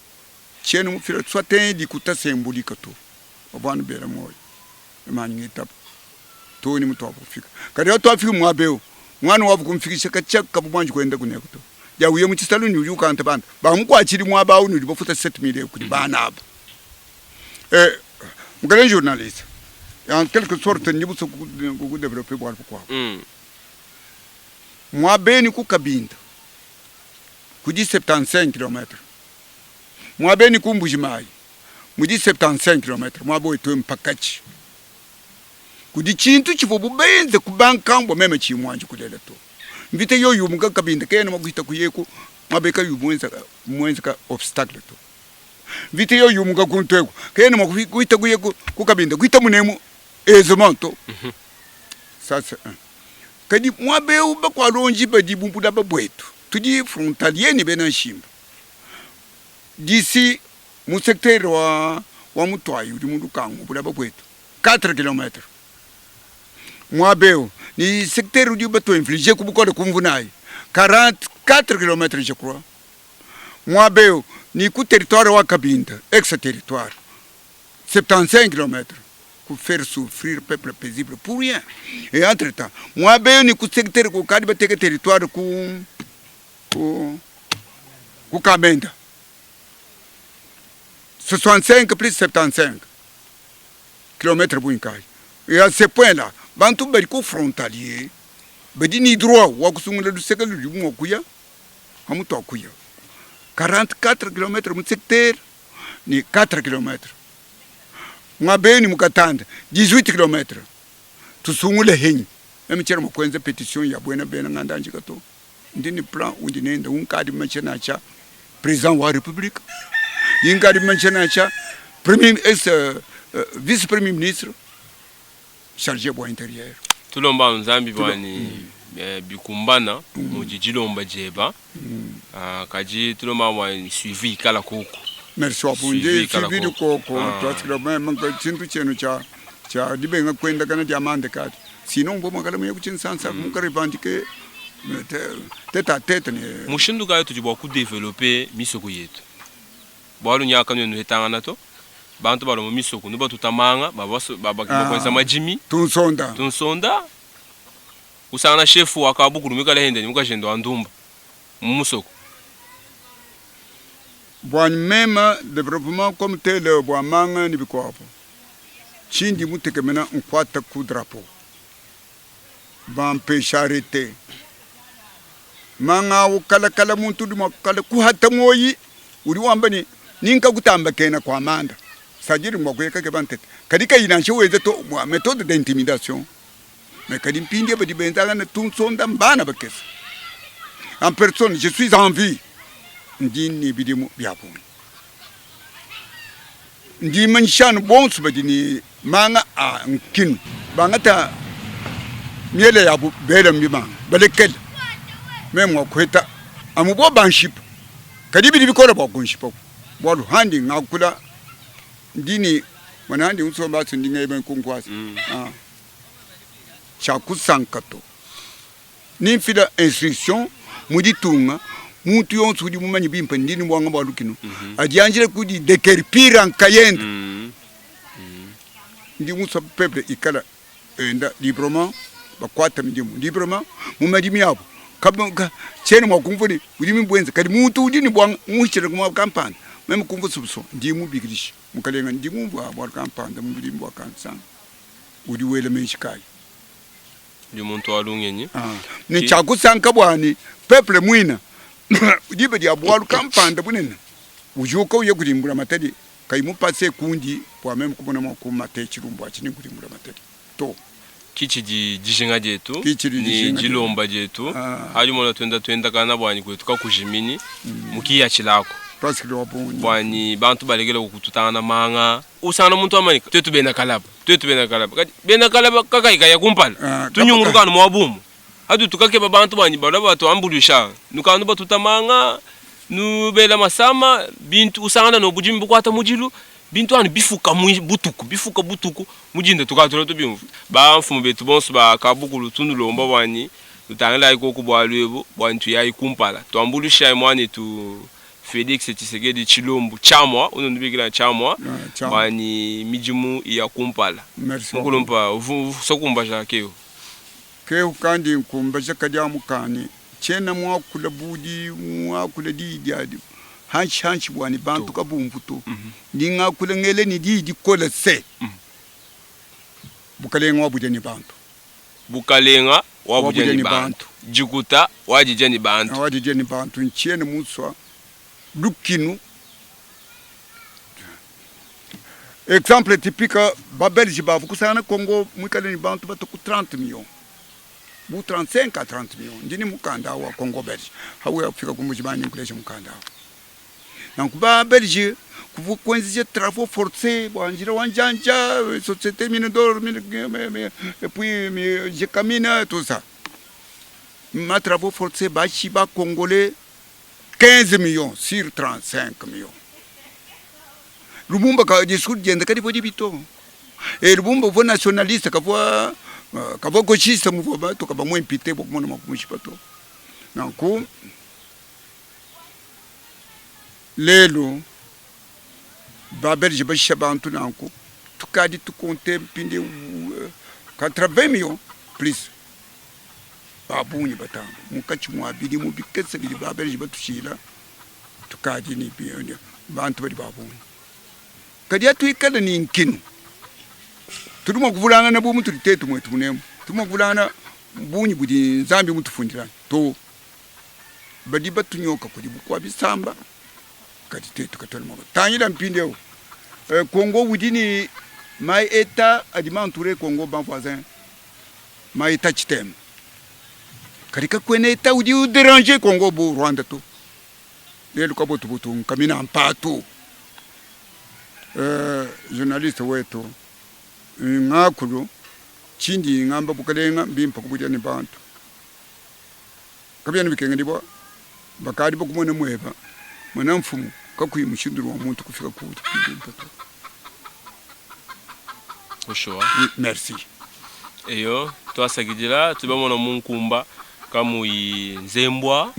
tshiena mufila soit dikuta sembulika to bavua anu bela muoyo meme ngitaba. Too ne mutuavua kufika. Kadi hatuafika muaba eu, muana wavua kumfikisha katshia kavua muanji kuenda kuneku to. Dia uye mu tshisalu ne udi ukanta bana bamukuatshidi muaba au ne udi bafuta 7000 eu kudi bana aba. Eh, mukalenge journaliste, en quelque sorte ndi musue ku developper bualu bukuabu. Muaba eu ni ku Kabinda kudi 75 kilometres, muaba eu ni ku Mbuji Mayi mudi 75 kilometres, muaba wetu eu mpakatshi. Kudi tshintu tshivuabu benze ku bankambua meme tshiyi muanji kulela to. Mvita yoyi yumuka kabinda kena mua kuhita kuyeku muaba kayi muenzeka obstacle to. Mvita yoyi yumuka kuntu eku kena mua kuhita kuyeku ku kabinda kuhita munemu aisément to. Ça c'est un. Kadi muaba eu bakualonji badi bu bulaba buetu tudi frontalier ne bena nshimba. D'ici mu secteur wa wa Mutuayi udi mu Lukangu bulaba buetu 4 kilometres muaba eu ni secteur udi batu infliger ku bukole ku Mvunayi 44 kilometres je crois muaba eu ni ku territoire wa Kabinda ex territoire 75 kilometres ku faire souffrir peuple paisible pour rien et entre temps muaba eu ni ku secteur kukadi bateke territoire ku ku ku Kamenda 65 plus 75 kilomètre bungi kayi et à ce point là bantu badi ku frontalier. Badi ni droit wa kusungula luseke ludibu mua kuya amu tuakuya 44 km mu secteur ni 4 km mwa Beni mu Katanda 18 km tusungule henyi. Meme tshiena mua kuenza petition ya buena bena nganda njika to. Ndi ni plan undi nenda unkadi mumanyisha nansha president wa republique, inkadi mumanyisha nansha premier ex vice premier ministre charge bua interieur. Tulomba Nzambi bua ni bikumbana mudi dilomba dieba, kadi tulomba bua suivi ikala kuku. Merci wa bungi suivi di koko twasikila meme tshintu tshienu tshia tshia dibenga kuendakana dia mande kadi sinon mvua muakala muye ku tshinsansa muka revendiquer tete a tete ne Mushindu kayi tudi bua ku developper misoko yetu? Bualu nyaka nuenu nuhetangana to bantu balua mu misoko nubatuta manga babakeba kuenza madimi tunsonda tunsonda usangana shefu wa kabukulu muikale hende ne mukajende wa ndumba mu musoko. Buanyi mema developpement comme tel bua manga ne bikuabu tshindi mutekemena nkuata ku drapeau bampesha arrete manga awu kala kala muntu udi mua kala kuhata muoyi udi wamba ne ninka kutamba kena kua manda c'est-à-dire mbua kuya kakeba ntete kadi kayi nansha wenza to bua methode d'intimidation mais kadi mpindieu badi benzangana tunsonda mbana bakese en personne je suis en vie ndi ne bidimu bia bungi ndi manyisha anu bonso badi ne manga a nkinu bangata miele yabu bela mu bimanga balekele meme mua kuheta amu bo banshipa kadi bidi bikola bua kunshipa bualu handi ngakula ndi ne mona handi nsomba asu ndi ngeba nkunkuasa ah. Tshiakusanka to. Nemfila instruction mu ditunga, muntu yonso udi mumanye bimpe ndi ne buanga bua lukinu adianjile kudi dekerpira nkayende. Ndi musua peuple ikala enda librement, bakuata midimu librement mu madimi abu. Tshiena mua kumvua ne budimi mbuenza, kadi muntu udi ne buanga muhitshile ku muaba kampanda, meme kumvua soupçon, ndi mubikidisha mukalenga, ndi ngumvua bualu kampanda mu budimi bua kansanga. Udi wela meji kayi? Udi muntu wa lungenyi. Ne tshia kusanka bua ne peuple muina diba dia bualu kampanda bunene ujuka uya kudi mbulamatadi kayi mupase kundi bua meme kumona mua kumata tshilumbu atshi ne kudi mbulamatadi to. Ki tshidi dijinga dietu ne dilomba dietu adi mona tuenda tuendakana buanyi kuetu kakujiminyi mukiyatshilaku buanyi bantu balekele kututangana manga. Usangana muntu wamba ne, Tuetu bena kalaba, tuetu bena kalaba. Kadi bena kalaba kakayi kaya kumpala. Tunyunguluka anu muaba umue. Atu tukakeba bantu banyi balua batuambuluisha. Nukanu batuta manga, nubela masama, bintu usangana no budimi bukuata mudilu, bintu anu bifuka butuku, bifuka butuku, mu dinda tukatula tubiumvua. Bamfumu betu bonso ba kabukulu tunulomba bua ne nutangilayi koku bualu ebu bua ne tuyayi kumpala. Tuambuluishayi muanetu Felix Tshisekedi Tshilombo Tshiamua, unudi nubikila ne Tshiamua, bua ne midimu iya kumpala. Mukulumpa uvu usua kukumbaja kehu? Kehu kandi nkumbaja kadi amu ka ne tshiena muakula budi muakula diyi dia hanshi hanshi bua ne bantu kabumvu to. Ndi ngakula ngela ne diyi dikole se, Bukalenga wabudia ne bantu. Bukalenga wabudia ne bantu. Dikuta wadidia ne bantu. Wadidia ne bantu. Ntshiena musua lukinu. Exemple typique, ba Belge bavua kusangana Congo muikale ne bantu batua ku 30 millions bu 35 à 30 millions. Ndi ne mukanda wa Congo Belge hauya kufika ku Mbuji-Mayi nenkuleje mukanda awu. Nanku ba Belge kuvua kuenzeja travaux forces bua njila wa njanja, societe mine d'or, mine, et puis Gecamines, tout ça. Ma travaux forces bashi ba congolais 15 millions sur 35 millions. Lumumba ka discours diende kadivua dibi to. Et Lumumba uvua nationaliste kavua kavua gauchiste muvua batu kabamuimpite bua kumona mua kumushipa to. Nanku Lelu ba Belge bashisha bantu nanku, tukadi tu compter mpindieu 80 millions plus ba bungi batamba munkatshi mua bidimu bikese bidi ba Belge batushila, tukadi ne bantu badi ba bungi. Kadi atuikale ne nkinu, tudi mua kuvulangana bu mutudi tetu muetu munemu, tudi mua kuvulangana. Bungi budi Nzambi mutufundila to. Badi batunyoka kudi bukua bisamba, kadi tuetu katuena mua tangila mpindieu. Congo udi ne ma Etat adi ma entoure Congo ba voisin ma Etat tshitema, kadi kakuena Etat udi u deranger Congo bu Rwanda to. Lelu kabutubutu nkamina mpatu. Journaliste wetu ngakulu tshindi ngamba bukalenga mbimpa kubudia ne bantu. Kabiena bikengedibua bakadi bakumona mueba muena mfumu kakuyi mushindu wa muntu kufika kuudi ki mbimpe to. Bushuwa. Merci. Eyo, tuasakidila tudi bamona mu nkumba kamuyi nzembua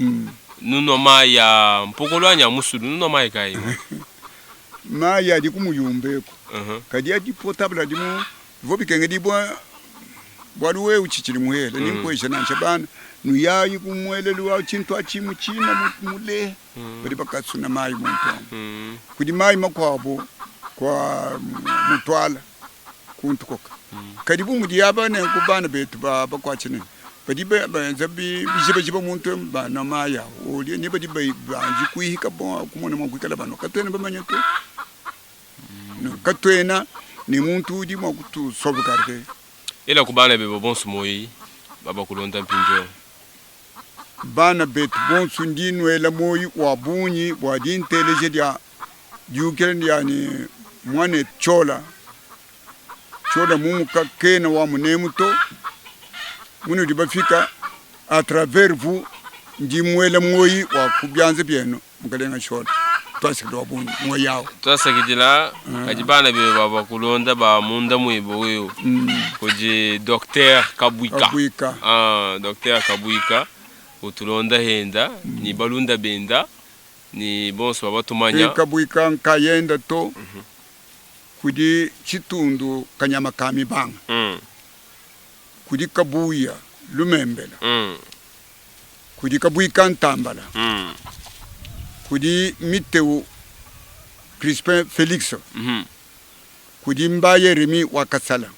nunua mayi a mpokolo anyi a musulu nunua mayi kayi? Mayi adi ku muyumba eku kadi adi potable adi mu Bivua bikengedibua bualu wewe utshitshidi muhele, nenkuesha nansha bana, nuyayi ku muelelu wa tshintu atshi mu tshina mule, badi bakasuna mayi muntu amu. Kudi mayi makuabu kua mutuala kuntu koka. Kadi bu mudi aba nenku bana betu ba bakuatshi ne badi benza bijibajiba muntu emu banua mayi awu ne badi banji kuihika bua kumona mua kuikala banua, katuena bamanye to. Katuena ne muntu udi mua kutu sauvegarder. Ela ku bana bebe bonso muoyi baba kulonda mpindieu. Bana betu bonso ndi nuela muoyi wa bungi bua dinteleja dia diyukila dia ne muanetu Ciola. Ciola mumuka kena wa munemu to. Munudi bafika a travers vous ndi muela muoyi wa ku bianza bienu. Mukalenga Ciola, tuasakidila wa bungi muoyi awu. Tuasakidila kadi bana bebe bavua kulonda ba munda muebe wewe kudi Docteur Kabuika. Kabuika. Ah, Docteur Kabuika utulonda henda ni balunda benda ni bonso baba tumanya. Ki Kabuika nkayenda to kudi tshitundu kanyama ka mibanga kudi Kabuya Lumembela. Kudi Kabuika Ntambala, kudi Miteu Crispin Felix, kudi Mbaye Remy wa Kasala,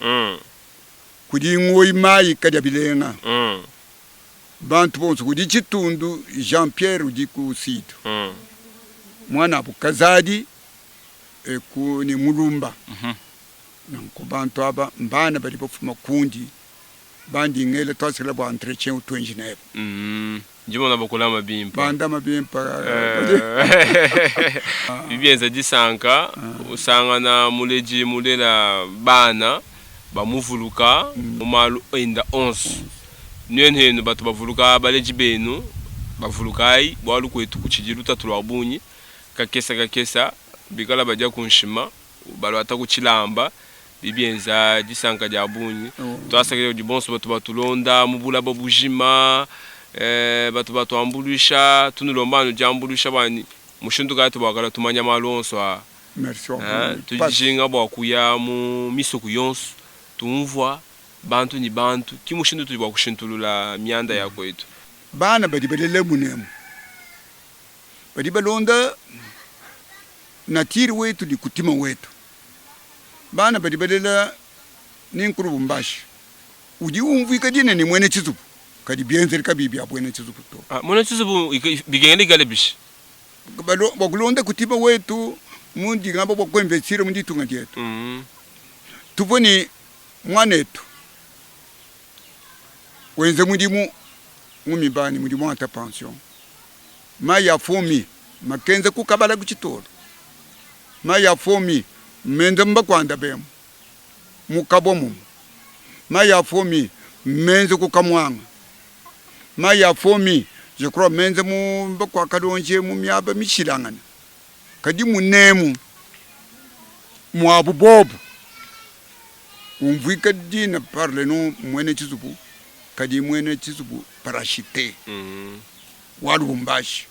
kudi Ngoyi Mayi Kadia Bilenga, bantu bonso, kudi Tshitundu Jean Pierre udi ku Sud, muanabu Kazadi ku ne Mulumba. Nanku bantu aba mbana badi bafuma kundi. Bandi ngela tuasakila bua entretien utuenji nebe. Ndi mona bakulama bimpa. Bandama bimpa. Bidi bienza disanka usangana muledi mulela bana bamuvuluka mu malu enda onso. Nuenu henu batu bavuluka baledi benu, bavulukayi bualu kuetu kutshidi lutatu lua bungi. Kakesa kakesa bikala badia ku nshima Baluata ku tshilamba, bidi bienza disanka dia bungi. Tuasakidila kudi bonso batu batulonda mu bulaba bujima, batu batuambuluisha. Tunulomba anu diambuluisha bua mushindu kayi tubuakala tumanya malu onso aa. Tudi dijinga bua kuya mu misoko yonso tumvua bantu ne bantu, ki mushindu utudi bua kushintulula mianda ya kuetu. Bana badi balela munemu badi balonda Nature wetu ne kutima wetu. Bana badi balela ne nkulu Bumbashi udi umvuika dina ne muena tshizubu, kadi bienzedi kabiyi bia buena tshizubu to. Ah, muena tshizubu bikengela ikale bishi? Bua kulonda kutima wetu mu dingamba bua kuinvestire mu ditunga dietu, tuvua ne muanetu wenza mudimu mu mibani, mudimu wa pension. Mayi a fomi makenza ku kabala ku tshitolo. Mayi a fomi menza mu bakuanda bemu mu kabua mumu. Mayi a fomi menza ku kamuanga. Mayi a fomi je crois menza mu bakua kalonje mu miaba mishilangana. Kadi munemu muabu bobu umvuika dina par le nom muena tshizubu kadi muena tshizubu parachute. Wa Lubumbashi.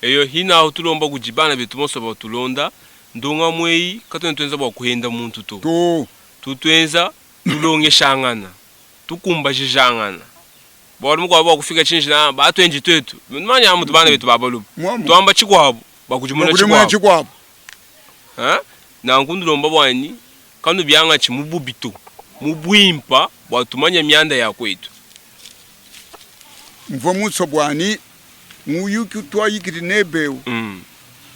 Eyo hinahu tulomba kudi bana betu bonso bua tulonda ndongamu eyi, katuena tuenza bua kuhenda muntu to. To. Tu tuenza tulongeshangana, tukumbajijangana. Bualu mukuabu bua kufika tshinji na batuenji tuetu. Numanya mutu bana betu ba balume. Tuamba tshikuabu, bakudimuna tshikuabu. Ha? Nanku ndulomba buanyi kanubiangatshi mu bubi to. mu buimpa bua tumanya mianda ya kuetu. Mvua musue bua ne muyuki utuayikidi nebe eu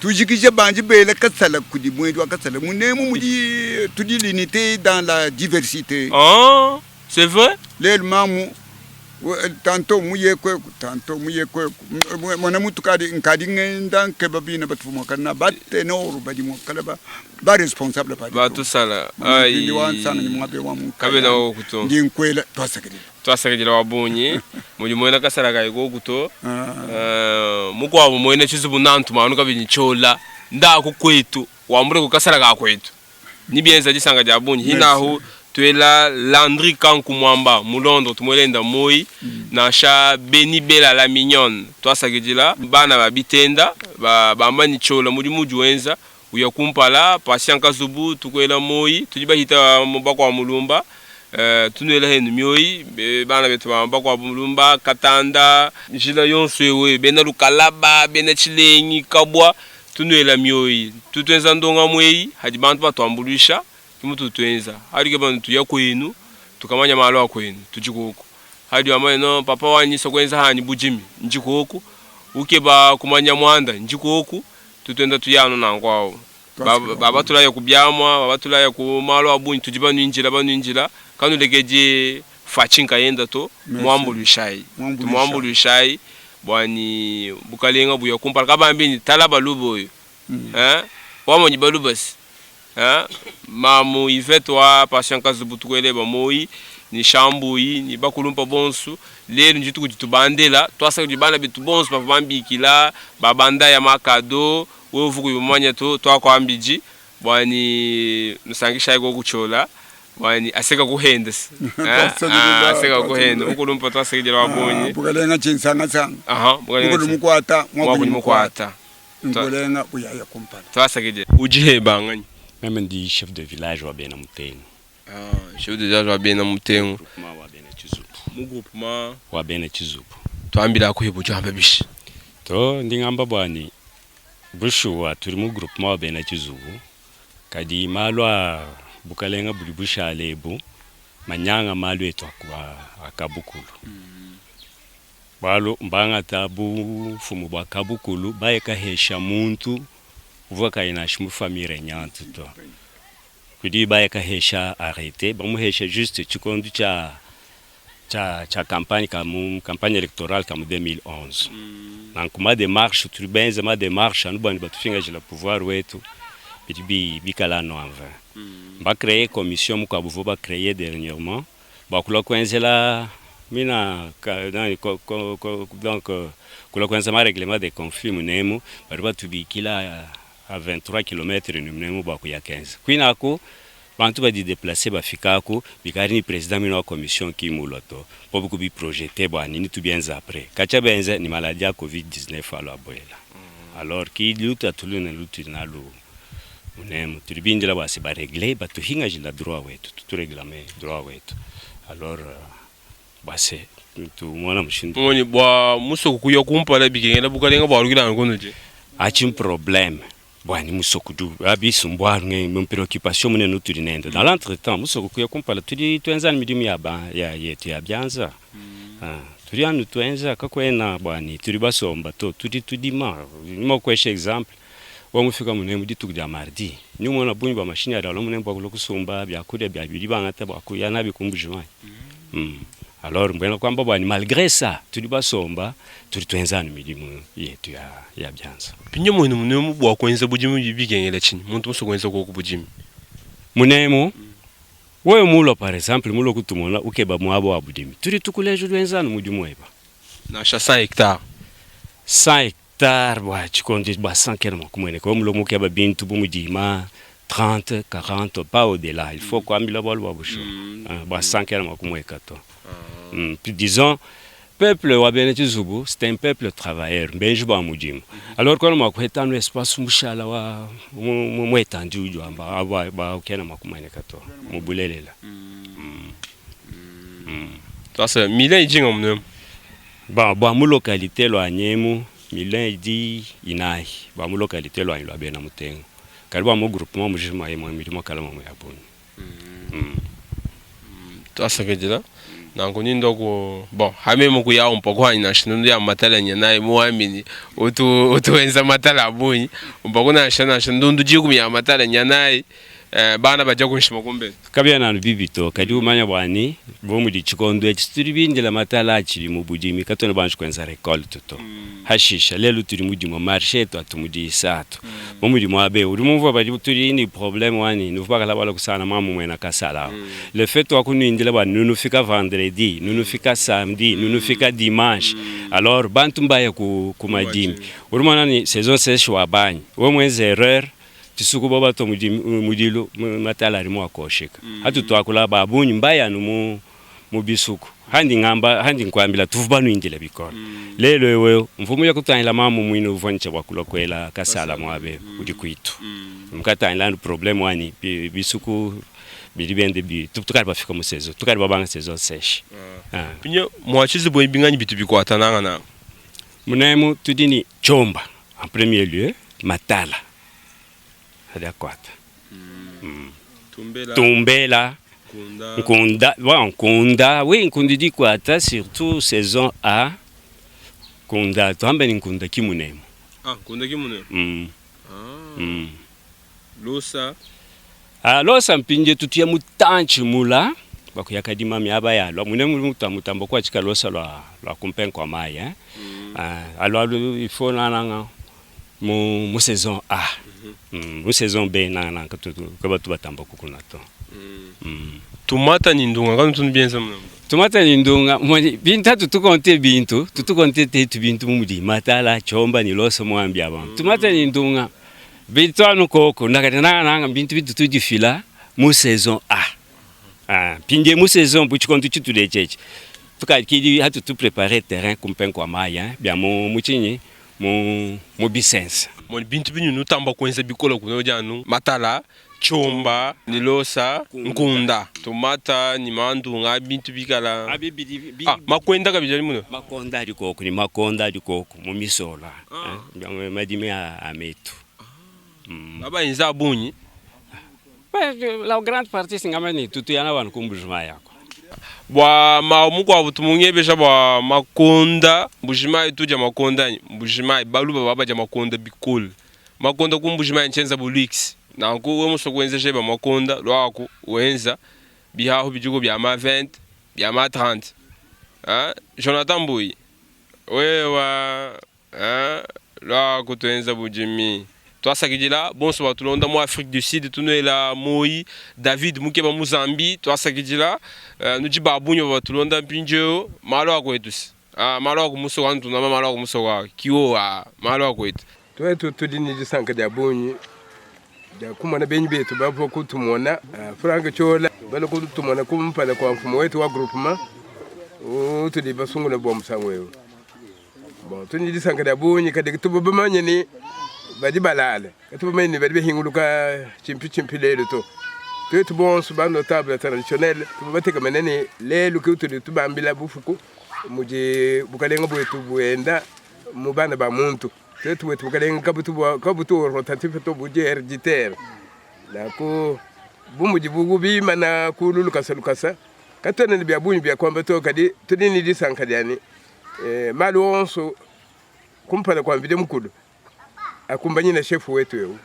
tujikije banji bela kasala kudi muedi wa kasala munemu mudi tudi l'unité dans la diversité. Ah, c'est vrai? Lelu mamu tantôt muye kweku tantôt muye kweku mona mutu kadi nkadi ngenda nkeba bina batu mwakana ba tenor badi mwakala ba ba responsable pa batusala ai wansana ni mwabe wa mu kabena okuto ndi nkwela twasakidila twasakidila wa bunyi mudi mwena kasala kayi kokuto mukwabo mwene chizubu nantu manu kabini chola ndaku kwetu wambule kukasala ka kwetu ni bienza disanga dia bunyi hinahu tuela Landry Kanku Mwamba mu Londres tumuelenda moi nansha Beni Bela la mignonne twasakidila bana ba bitenda ba bamba ni chola mudi mudi wenza uya kumpala Patient Kazubu tukwela moi tudi bahita mubako wa mulumba tunuela henu mioi bana betu bamba kwa mulumba katanda njila yonso ewe bena lukalaba bena chilengi kabwa tunuela mioi tutwenza ndonga mwei hadi bantu batwambulisha kimutu twenza hadi ke bantu ya kwenu tukamanya malo akwenu tujikuku hadi amanye no papa wanyi sokwenza hani bujimi njikuku ukeba kumanya mwanda njikuku tutwenda tuyano nankwao baba tulaya kubyamwa baba tulaya ku malo abunyi tujiba nwinjila banwinjila kanulekeje fachinka yenda to mwambulishayi tumwambulishayi bwani bukalenga buya kumpala kabambini tala baluboyo wamonyi balubasi mamu Yvette wa Patient Kazubu tukwele bamoyi ni shambuyi ni bakulumpa bonsu lelu njitu kujitubandela twasa kujibana bitu bonsu bava bambikila babanda ya makado wewe uvuku yumanya to twakwambiji bwani nusangisha iko kuchola bwani aseka kuhenda aseka kuhenda ukulumpa twasakijela wabonye bukalenga chinsanga sanga aha bukalenga mukwata mwakunyi mukwata ngolenga uyaya kumpala twasakije ujiheba ngani. Meme ndi chef de village wa Bena Mutengo. Ah, chef de village wa Bena Mutengo. Groupement wa Bena Chizubu. Mu groupement wa Bena Chizubu. Twambira kuhebo jamba bishi. To ndingamba bwani bushuwa turi mu groupement wa Bena Chizubu. Kadi malwa bukalenga buli bushalebu manyanga malwe twakwa akabukulu. Balo mbanga tabu fumu bwa kabukulu bayeka hesha muntu uvuga kaina shimu famille nyantu to kudi bayeka hesha arrêté bamuhesha juste chikondo cha cha cha campagne kamu campagne électorale kamu 2011 nankuma démarche turi benze ma démarche anu bani batufinga jila pouvoir wetu bidi bikala no en vain ba créer commission mukabuvo ba créer dernièrement bakula kwenzela mina ka, ko, ko, ko, donc kula kwenza ma règlement des conflits munemu bari batubikila a 23 km ni munemu bakuya 15 kwinako bantu badi déplacer bafikako bikari ni président mina wa commission kimulwa to po buku projeté bwa nini tubienza après kacha benze ni maladie ya covid 19 alo aboyela alors ki luta tulune lutu nalu munemu tulibindila basi ba régler batuhinga jila droit wetu tutureglame droit wetu alors base tumona mushindu moni bwa musoko kuya kumpala bikengela bukalenga bwa rugila ngono je achi problème bwani musoko du abisumbwa nge mu préoccupation munene tuli nenda dans l'entretemps musoko kuya kumpala tuli twenza midimu ya ba ya yetu ya byanza tuli anu twenza kakwena bwani tuli basomba to tuli tudima nimo kwesha exemple wamufika munemu dituku dia mardi nyumona bunyi ba mashini adalo munemu bwa kusumba byakurya bya bili bangata bwa kuya nabi kumbujima Alors mbwena kwamba bwani malgré ça tuli basomba tuli twenzana milimu yetu ya ya byanza pinye mwenu munemu bwa kwenza bujimu bikengela chini muntu muso kwenza ko kubujimi munemu wewe mulo par exemple mulo kutumona ukeba mwabo wa budimi tuli tukulejo twenzana mudimu eba na sha 100 hectares 100 hectares bwa chikondi bwa 100 km kumwene ko mulo mukeba bintu bumudima 30 40 pas au-delà il faut kwambila bwa bwa busho bwa 100 km kumweka to Puis disons peuple wa Bena Chizubu c'est un peuple travailleur mbenji ba mudimu alors kono makwetano espace mushala wa mwetandi uju amba aba ba ukena makumane kato mubulelela Sasa milin ijinga munemu ba ba mu localité lwa nyemu milin idi inahi ba mu localité lwa lwa Bena Mutengo karibu mu groupement mujima yemwe milimo kalama mu yabuni. Tuasakidila. Nanku ndi ndua ku bon ha meme kuyawu mpa kuanyi nansha nundu ya matala nya nayi muamini utu utu wenza matala a bungi mpa ku nansha nansha ndundu dikumi ya matala nya nayi eh, bana badia kunshima kumbelu. Kabiena anu bibi to, kadi umanya bua ne, bu mudi tshikondo etshi tudi bindila matala atshidi mu budimi, katuena banji kuenza recolte to. Hashisha, lelu tudi mu dimue marche etu atu mu disatu. Bu mudi muaba eu, udi mumvua badi tudi ne probleme wa ne nuvua bakala balua kusangana mamu muena kasala awu. Le fait wa kunuindila bua nunufika vendredi, nunufika samedi, nunufika dimanche, alors bantu mbaya ku, ku madimi. Udi umona ne saison seche wa banyi, wewe muenze erreur, tshisuku bo batua mudilu, matala adi mua kuosheka. Hatu tuakula ba bungi mbaya anu mu mu bisuku. Handi ngamba, handi nkuambila, tuvua banuindile bikole. Lelu eu eu, mvua muye kutangila mamu muine uvua ne tshia bua kulua kuela kasala muaba eu udi kuitu. Mukatangila anu probleme wanyi, bisuku bidi biende bi, tukadi bafika mu saison, tukadi babanga saison seche. Pinye mua tshizubu binganyi bitu bikuata nangananga? Munemu tudi ne tshiomba en premier lieu, matala adi akuata. Tumbela, Tumbela, Nkunda. Nkunda, bon, Nkunda, oui, Nkunda idi ikuata surtout saison A. Nkunda, tuambe ni Nkunda ki munemu. Ah, Nkunda ki munemu. Ah. Losa. Ah, losa mpindie tutuya mutantshi mula bakuya kadima miaba yalua munemu muta mutamba kuatshika losa lua lua kumpenga kua mayi hein. Ah, alua lu il faut nananga mu mu saison A. Mu saison B nangananga ke batu batamba kukuna to. Tumata ni ndunga kanu tunu bienza munemu. Tumata ni ndunga moni bintu atu tukonte bintu tutukonte tetu bintu mu mudi matala chomba ni loso muambi aba. Tumata ni ndunga bintu anu koko ndakati nangananga bintu bitu tudifila mu saison A. Ah, pindie mu saison bu tshikondo tshitudi etshi tukakidi hatu tu preparer terrain kumpenga kua mayi hein, bia mu mu tshinyi mu mu bisense. Moni bintu binyu nutamba kuenza bikola kuno udi anu matala, tshiomba, ni losa, nkunda, tumata ni mandunga bintu bikala. Abi bidi bi, Ah, makwenda kabidi ali muno. Makonda adi koku ni makonda adi koku mu misola hein, bia mu madimi a, a metu. Baba enza bungi. La grande partie singamba ni tutu yana vanhu kumbujima yako. Bua mawu mukuabu tumungebesha bua makonda Mbujimayi tudia makonda anyi Mbujimayi baluba baba badia makonda bikole makonda ku Mbujimayi ntshienza bu luxe nanku wewe musue kuenza jeba makonda luaku wenza bihahu bidiku bia ma 20 bia ma 30 hein Jonathan Mbuyi wewa Hein luaku tuenza budimi. Tuasakidila bonso batulonda mu Afrique du Sud tunuela moyi David Mukeba mu Zambie tuasakidila nudi ba bungi bavua batulonda mpindieu malu a kuetu si ah malu a ku musoko anu tunamba malu a ku musoko a kiwo a malu a kuetu. Tuetu tudi ne disanka dia bungi dia kumona benyi betu bavua kutumona Franck Ciola balua kutumona kumpala kua mfumu wetu wa groupement utudi basungula bua musangu eu. Bon, tudi ne disanka dia bungi kadi tuvua bamanye ne badi balale, katuvua bamanye ne badi bahinguluka tshimpi tshimpi lelu to. Tuetu bonso ba notable traditionnel tuvua batekemene ne lelu ke utudi tubambila bufuku mudi bukalenga buetu buenda mu bana ba muntu. Tuetu buetu bukalenga kabutu kabutu rotatif to, budi hereditaire. Nanku bu mudibu bimana kulu lukasa lukasa, katuena ne bia bungi bia kuamba to, kadi tudi ne disanka dia ne malu onso kumpala kua Mvidi Mukulu akumbanyina shefu wetu eu,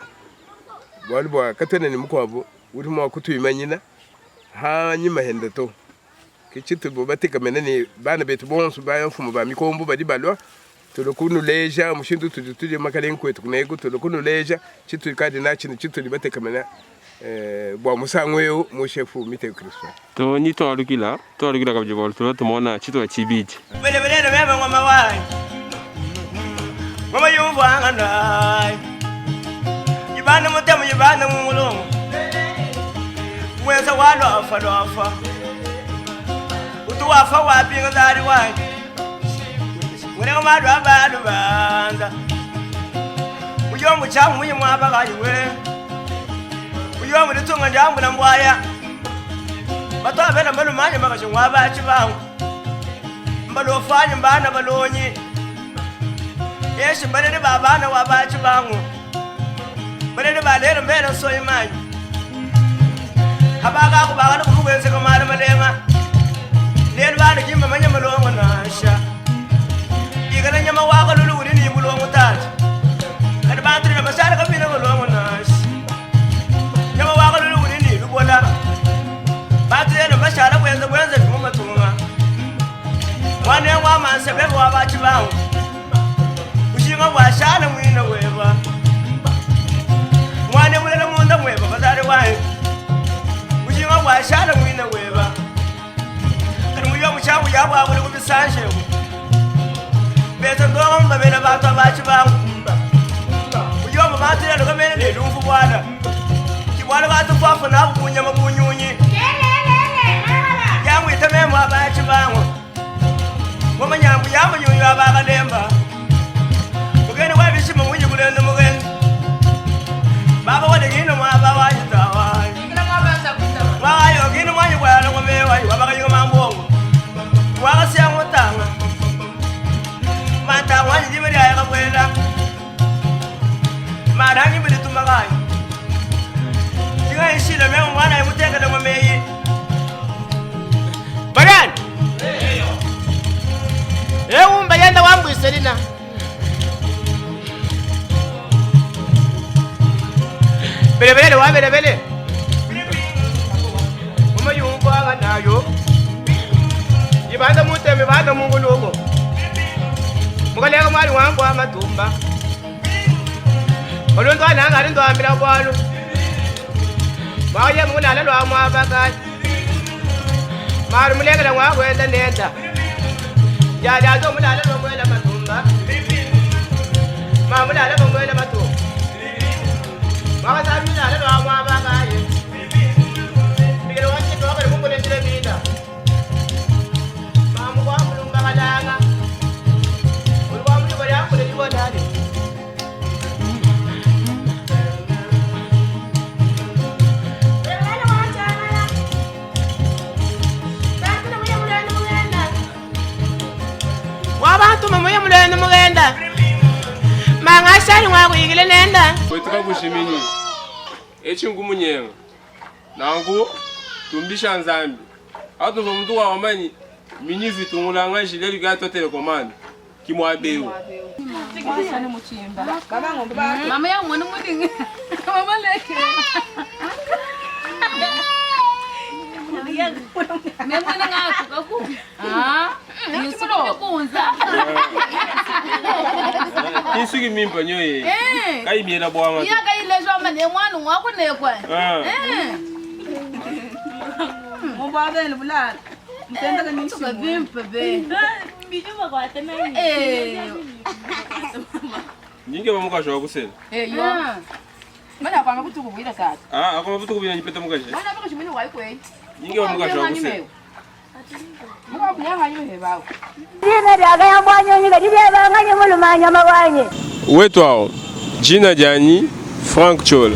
bualu bua katuena ne mukuabu udi mua kutuimanyina hanyima hende to. Ke tshitubu batekemene ne bana betu bonso ba mfumu ba mikombo badi balua, tulue kunuleja mushindu utudi tudia makalenga kuetu kuneku, tulue kunuleja tshituikadi natshi ne tshitudi batekemena bua musangu eu mu shefu Miteo Crispin. To ni tualukila, tualukila kabidi bualu tulua tumona tshitupa tshibidi. Belebelele bebe ngoma wanyi Ngoma yumvwangana Yibana mutemu yibana mumulongo Mwesa wa lwafa lwafa Utu wafa wapinga zali wanyi Mweneko malwa balubanza Muyombu chamu muyi mwaba kaliwe Muyombu litunga njambula mbwaya Batwabela malumanye makashingwa bachibangu Mbalofanye mbana balonyi Yesu mbalele babana wa bachibangu Balele balele mbele soyi manyi Habaka kubaka nukumwenzeka mala malenga. mwansebebe wa bachibangu ushinga bwashana mwina weba mwana mulela munda mweba bazale wange ushinga bwashana mwina weba kali muyo muchangu yabwabule kubisanjeku beta ndonga mumabele bantu abachibangu uyo mubatile kamene nelumfu bwana kibwana batufafu nabo bunyama bunyunyi yamwita memo abachibangu ngomanyambu yamanyunyu abakalemba mugeni wabishima mwinyi kulenda mugeni baba wadegino mwaba wajitawa mwayogino mwanyi bwana ngomewayi wabakayinga mambongo wakasiyangutanga matanga wanyi jime lyayakabwela marangi bilitumakayo ingaishile memo mwana imutekele ngomeyi Bagani. Ewumba yenda wambwise lina. Belebele wa belebele. Umayumbu nayo. Ibanda mutemi banda mungulugo. Mukaleka mwali wangu amatumba. Oluntu ananga ali ndwambila kwalu. Mwaye munala lwa mwabakali. Mali mulekela mwakwenda nenda. Jada mulala lwa mwela matumba. Mamulala lwa mwela matumba. Mwakasali mulala lwa mwabakali. Bigelo wanchi twakali kukulendile mina. Mamu kwa mulumba kalanga. Ulwa mulumba yakuleliwa nani. Wabantu muye mulendo mugenda mangashali mwakuyigile nenda kwetu kakushiminyi echi ngumunyenga nangu tumbisha nzambi atumva muntu wawamanyi minyi vitungulanga jile ligato telekomande kimwabeu Mama ya mwana mudinga. Mama leke. Memwene ngaku kaku. Ah, nisuku kunza. Isuki mimpa nyoye Eh. kaimiela bwanga Iya kayileshwa mane mwana ngwako nekwa. Ah. Eh. Mubabele bulala. Mtenda Tuka vimpe be. Eh. nyinge bamukasha wakusela Eh yo. Mana kwanga kutukubwira sasa. ah akoma futi nyipeta mukasha Mana baka shimini wayi kwe. nyinge bamukasha wakusela Muka kunyanga nyo hebawo. Wetu awo jina janyi Frank Chola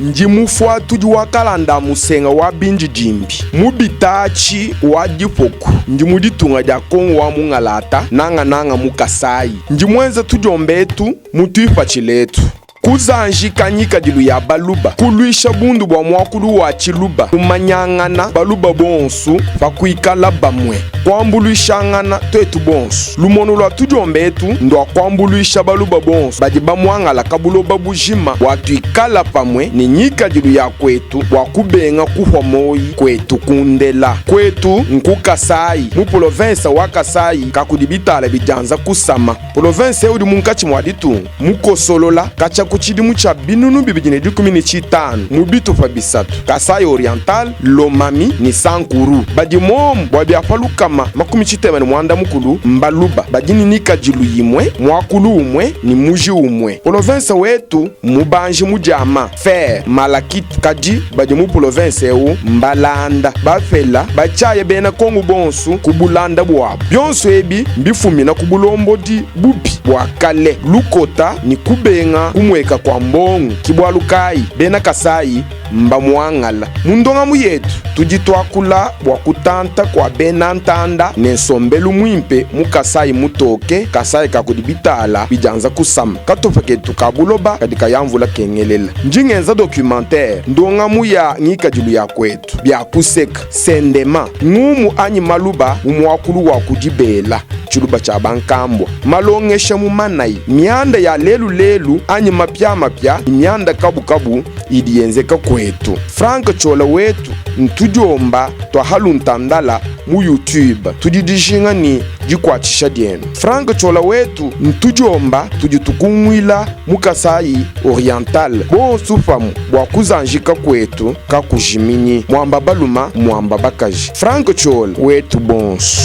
Ndi mufuatudi wa kalanda musenga wa binjidimbi mubitachi wa dipoku ndi mu ditunga dia kongo wa mungalata nangananga mu Kasai ndi mwenza tudiombetu mutuipatshiletu kuzanjika nyikadilu ya baluba kulwisha bundu bua muakulu wa tshiluba kumanyangana baluba bonsu pakuikala bamue kuambuluishangana twetu bonsu lumono lua tudiombetu ndua kuambuluisha baluba bonsu badi bamuangala kabuloba bujima bua tuikala pamue ne nyikadilu ya kwetu bua kubenga kuhwa moyi kwetu kundela kwetu nku Kasai mu province wa Kasai kakudi bitala bidianza kusama province udi munkatshi mua ditunga mukosolola katshia ku tshidimu tshia binunu 2015 mu bitupa bisatu Kasai Oriental Lomami ni Sankuru badi momu bua biapa lukama 90 mbaluba badi ni nikadilu yimwe muakulu umwe ni muji umwe province wetu mubanji mudiama fer malakite kadi badi mu province ewu mbalanda bafela batshaye bena kongo bonsu ku bulanda bwabu bionso ebi mbifumina ku bulombodi bubi bua kale lukota ni kubenga kumweka kwa mbongo kibwalukayi bena Kasai mbamuangala mundongamu yetu tudi twakula bua kutanta kua bena ntanda ne nsombelu muimpe mu Kasai mutoke Kasai kakudi bitala bidianza kusama katupa ketu ka buloba kadi kayamvula kengelela ndingenza documentaire ndongamu ya ngikadilu ya kwetu bia kuseka sendema ngumu anyi maluba mu muakulu wa kudibela. Tshiluba tshia bankambua, malongesha mu manayi, mianda ya lelu-lelu anyi mapiamapia ne mianda kabukabu idi yenzeka kuetu. Franck Ciola wetu ntudiomba tua haluntandala mu YouTube. Tudi dijinga ne dikuatshisha dienu. Franck Ciola wetu ntudiomba tudi tukunguila mu Kasaï Oriental bonsu pamue bua kuzanjika kuetu kakujiminyi. Muamba baluma muamba bakaji. Franck Ciola wetu bonsu.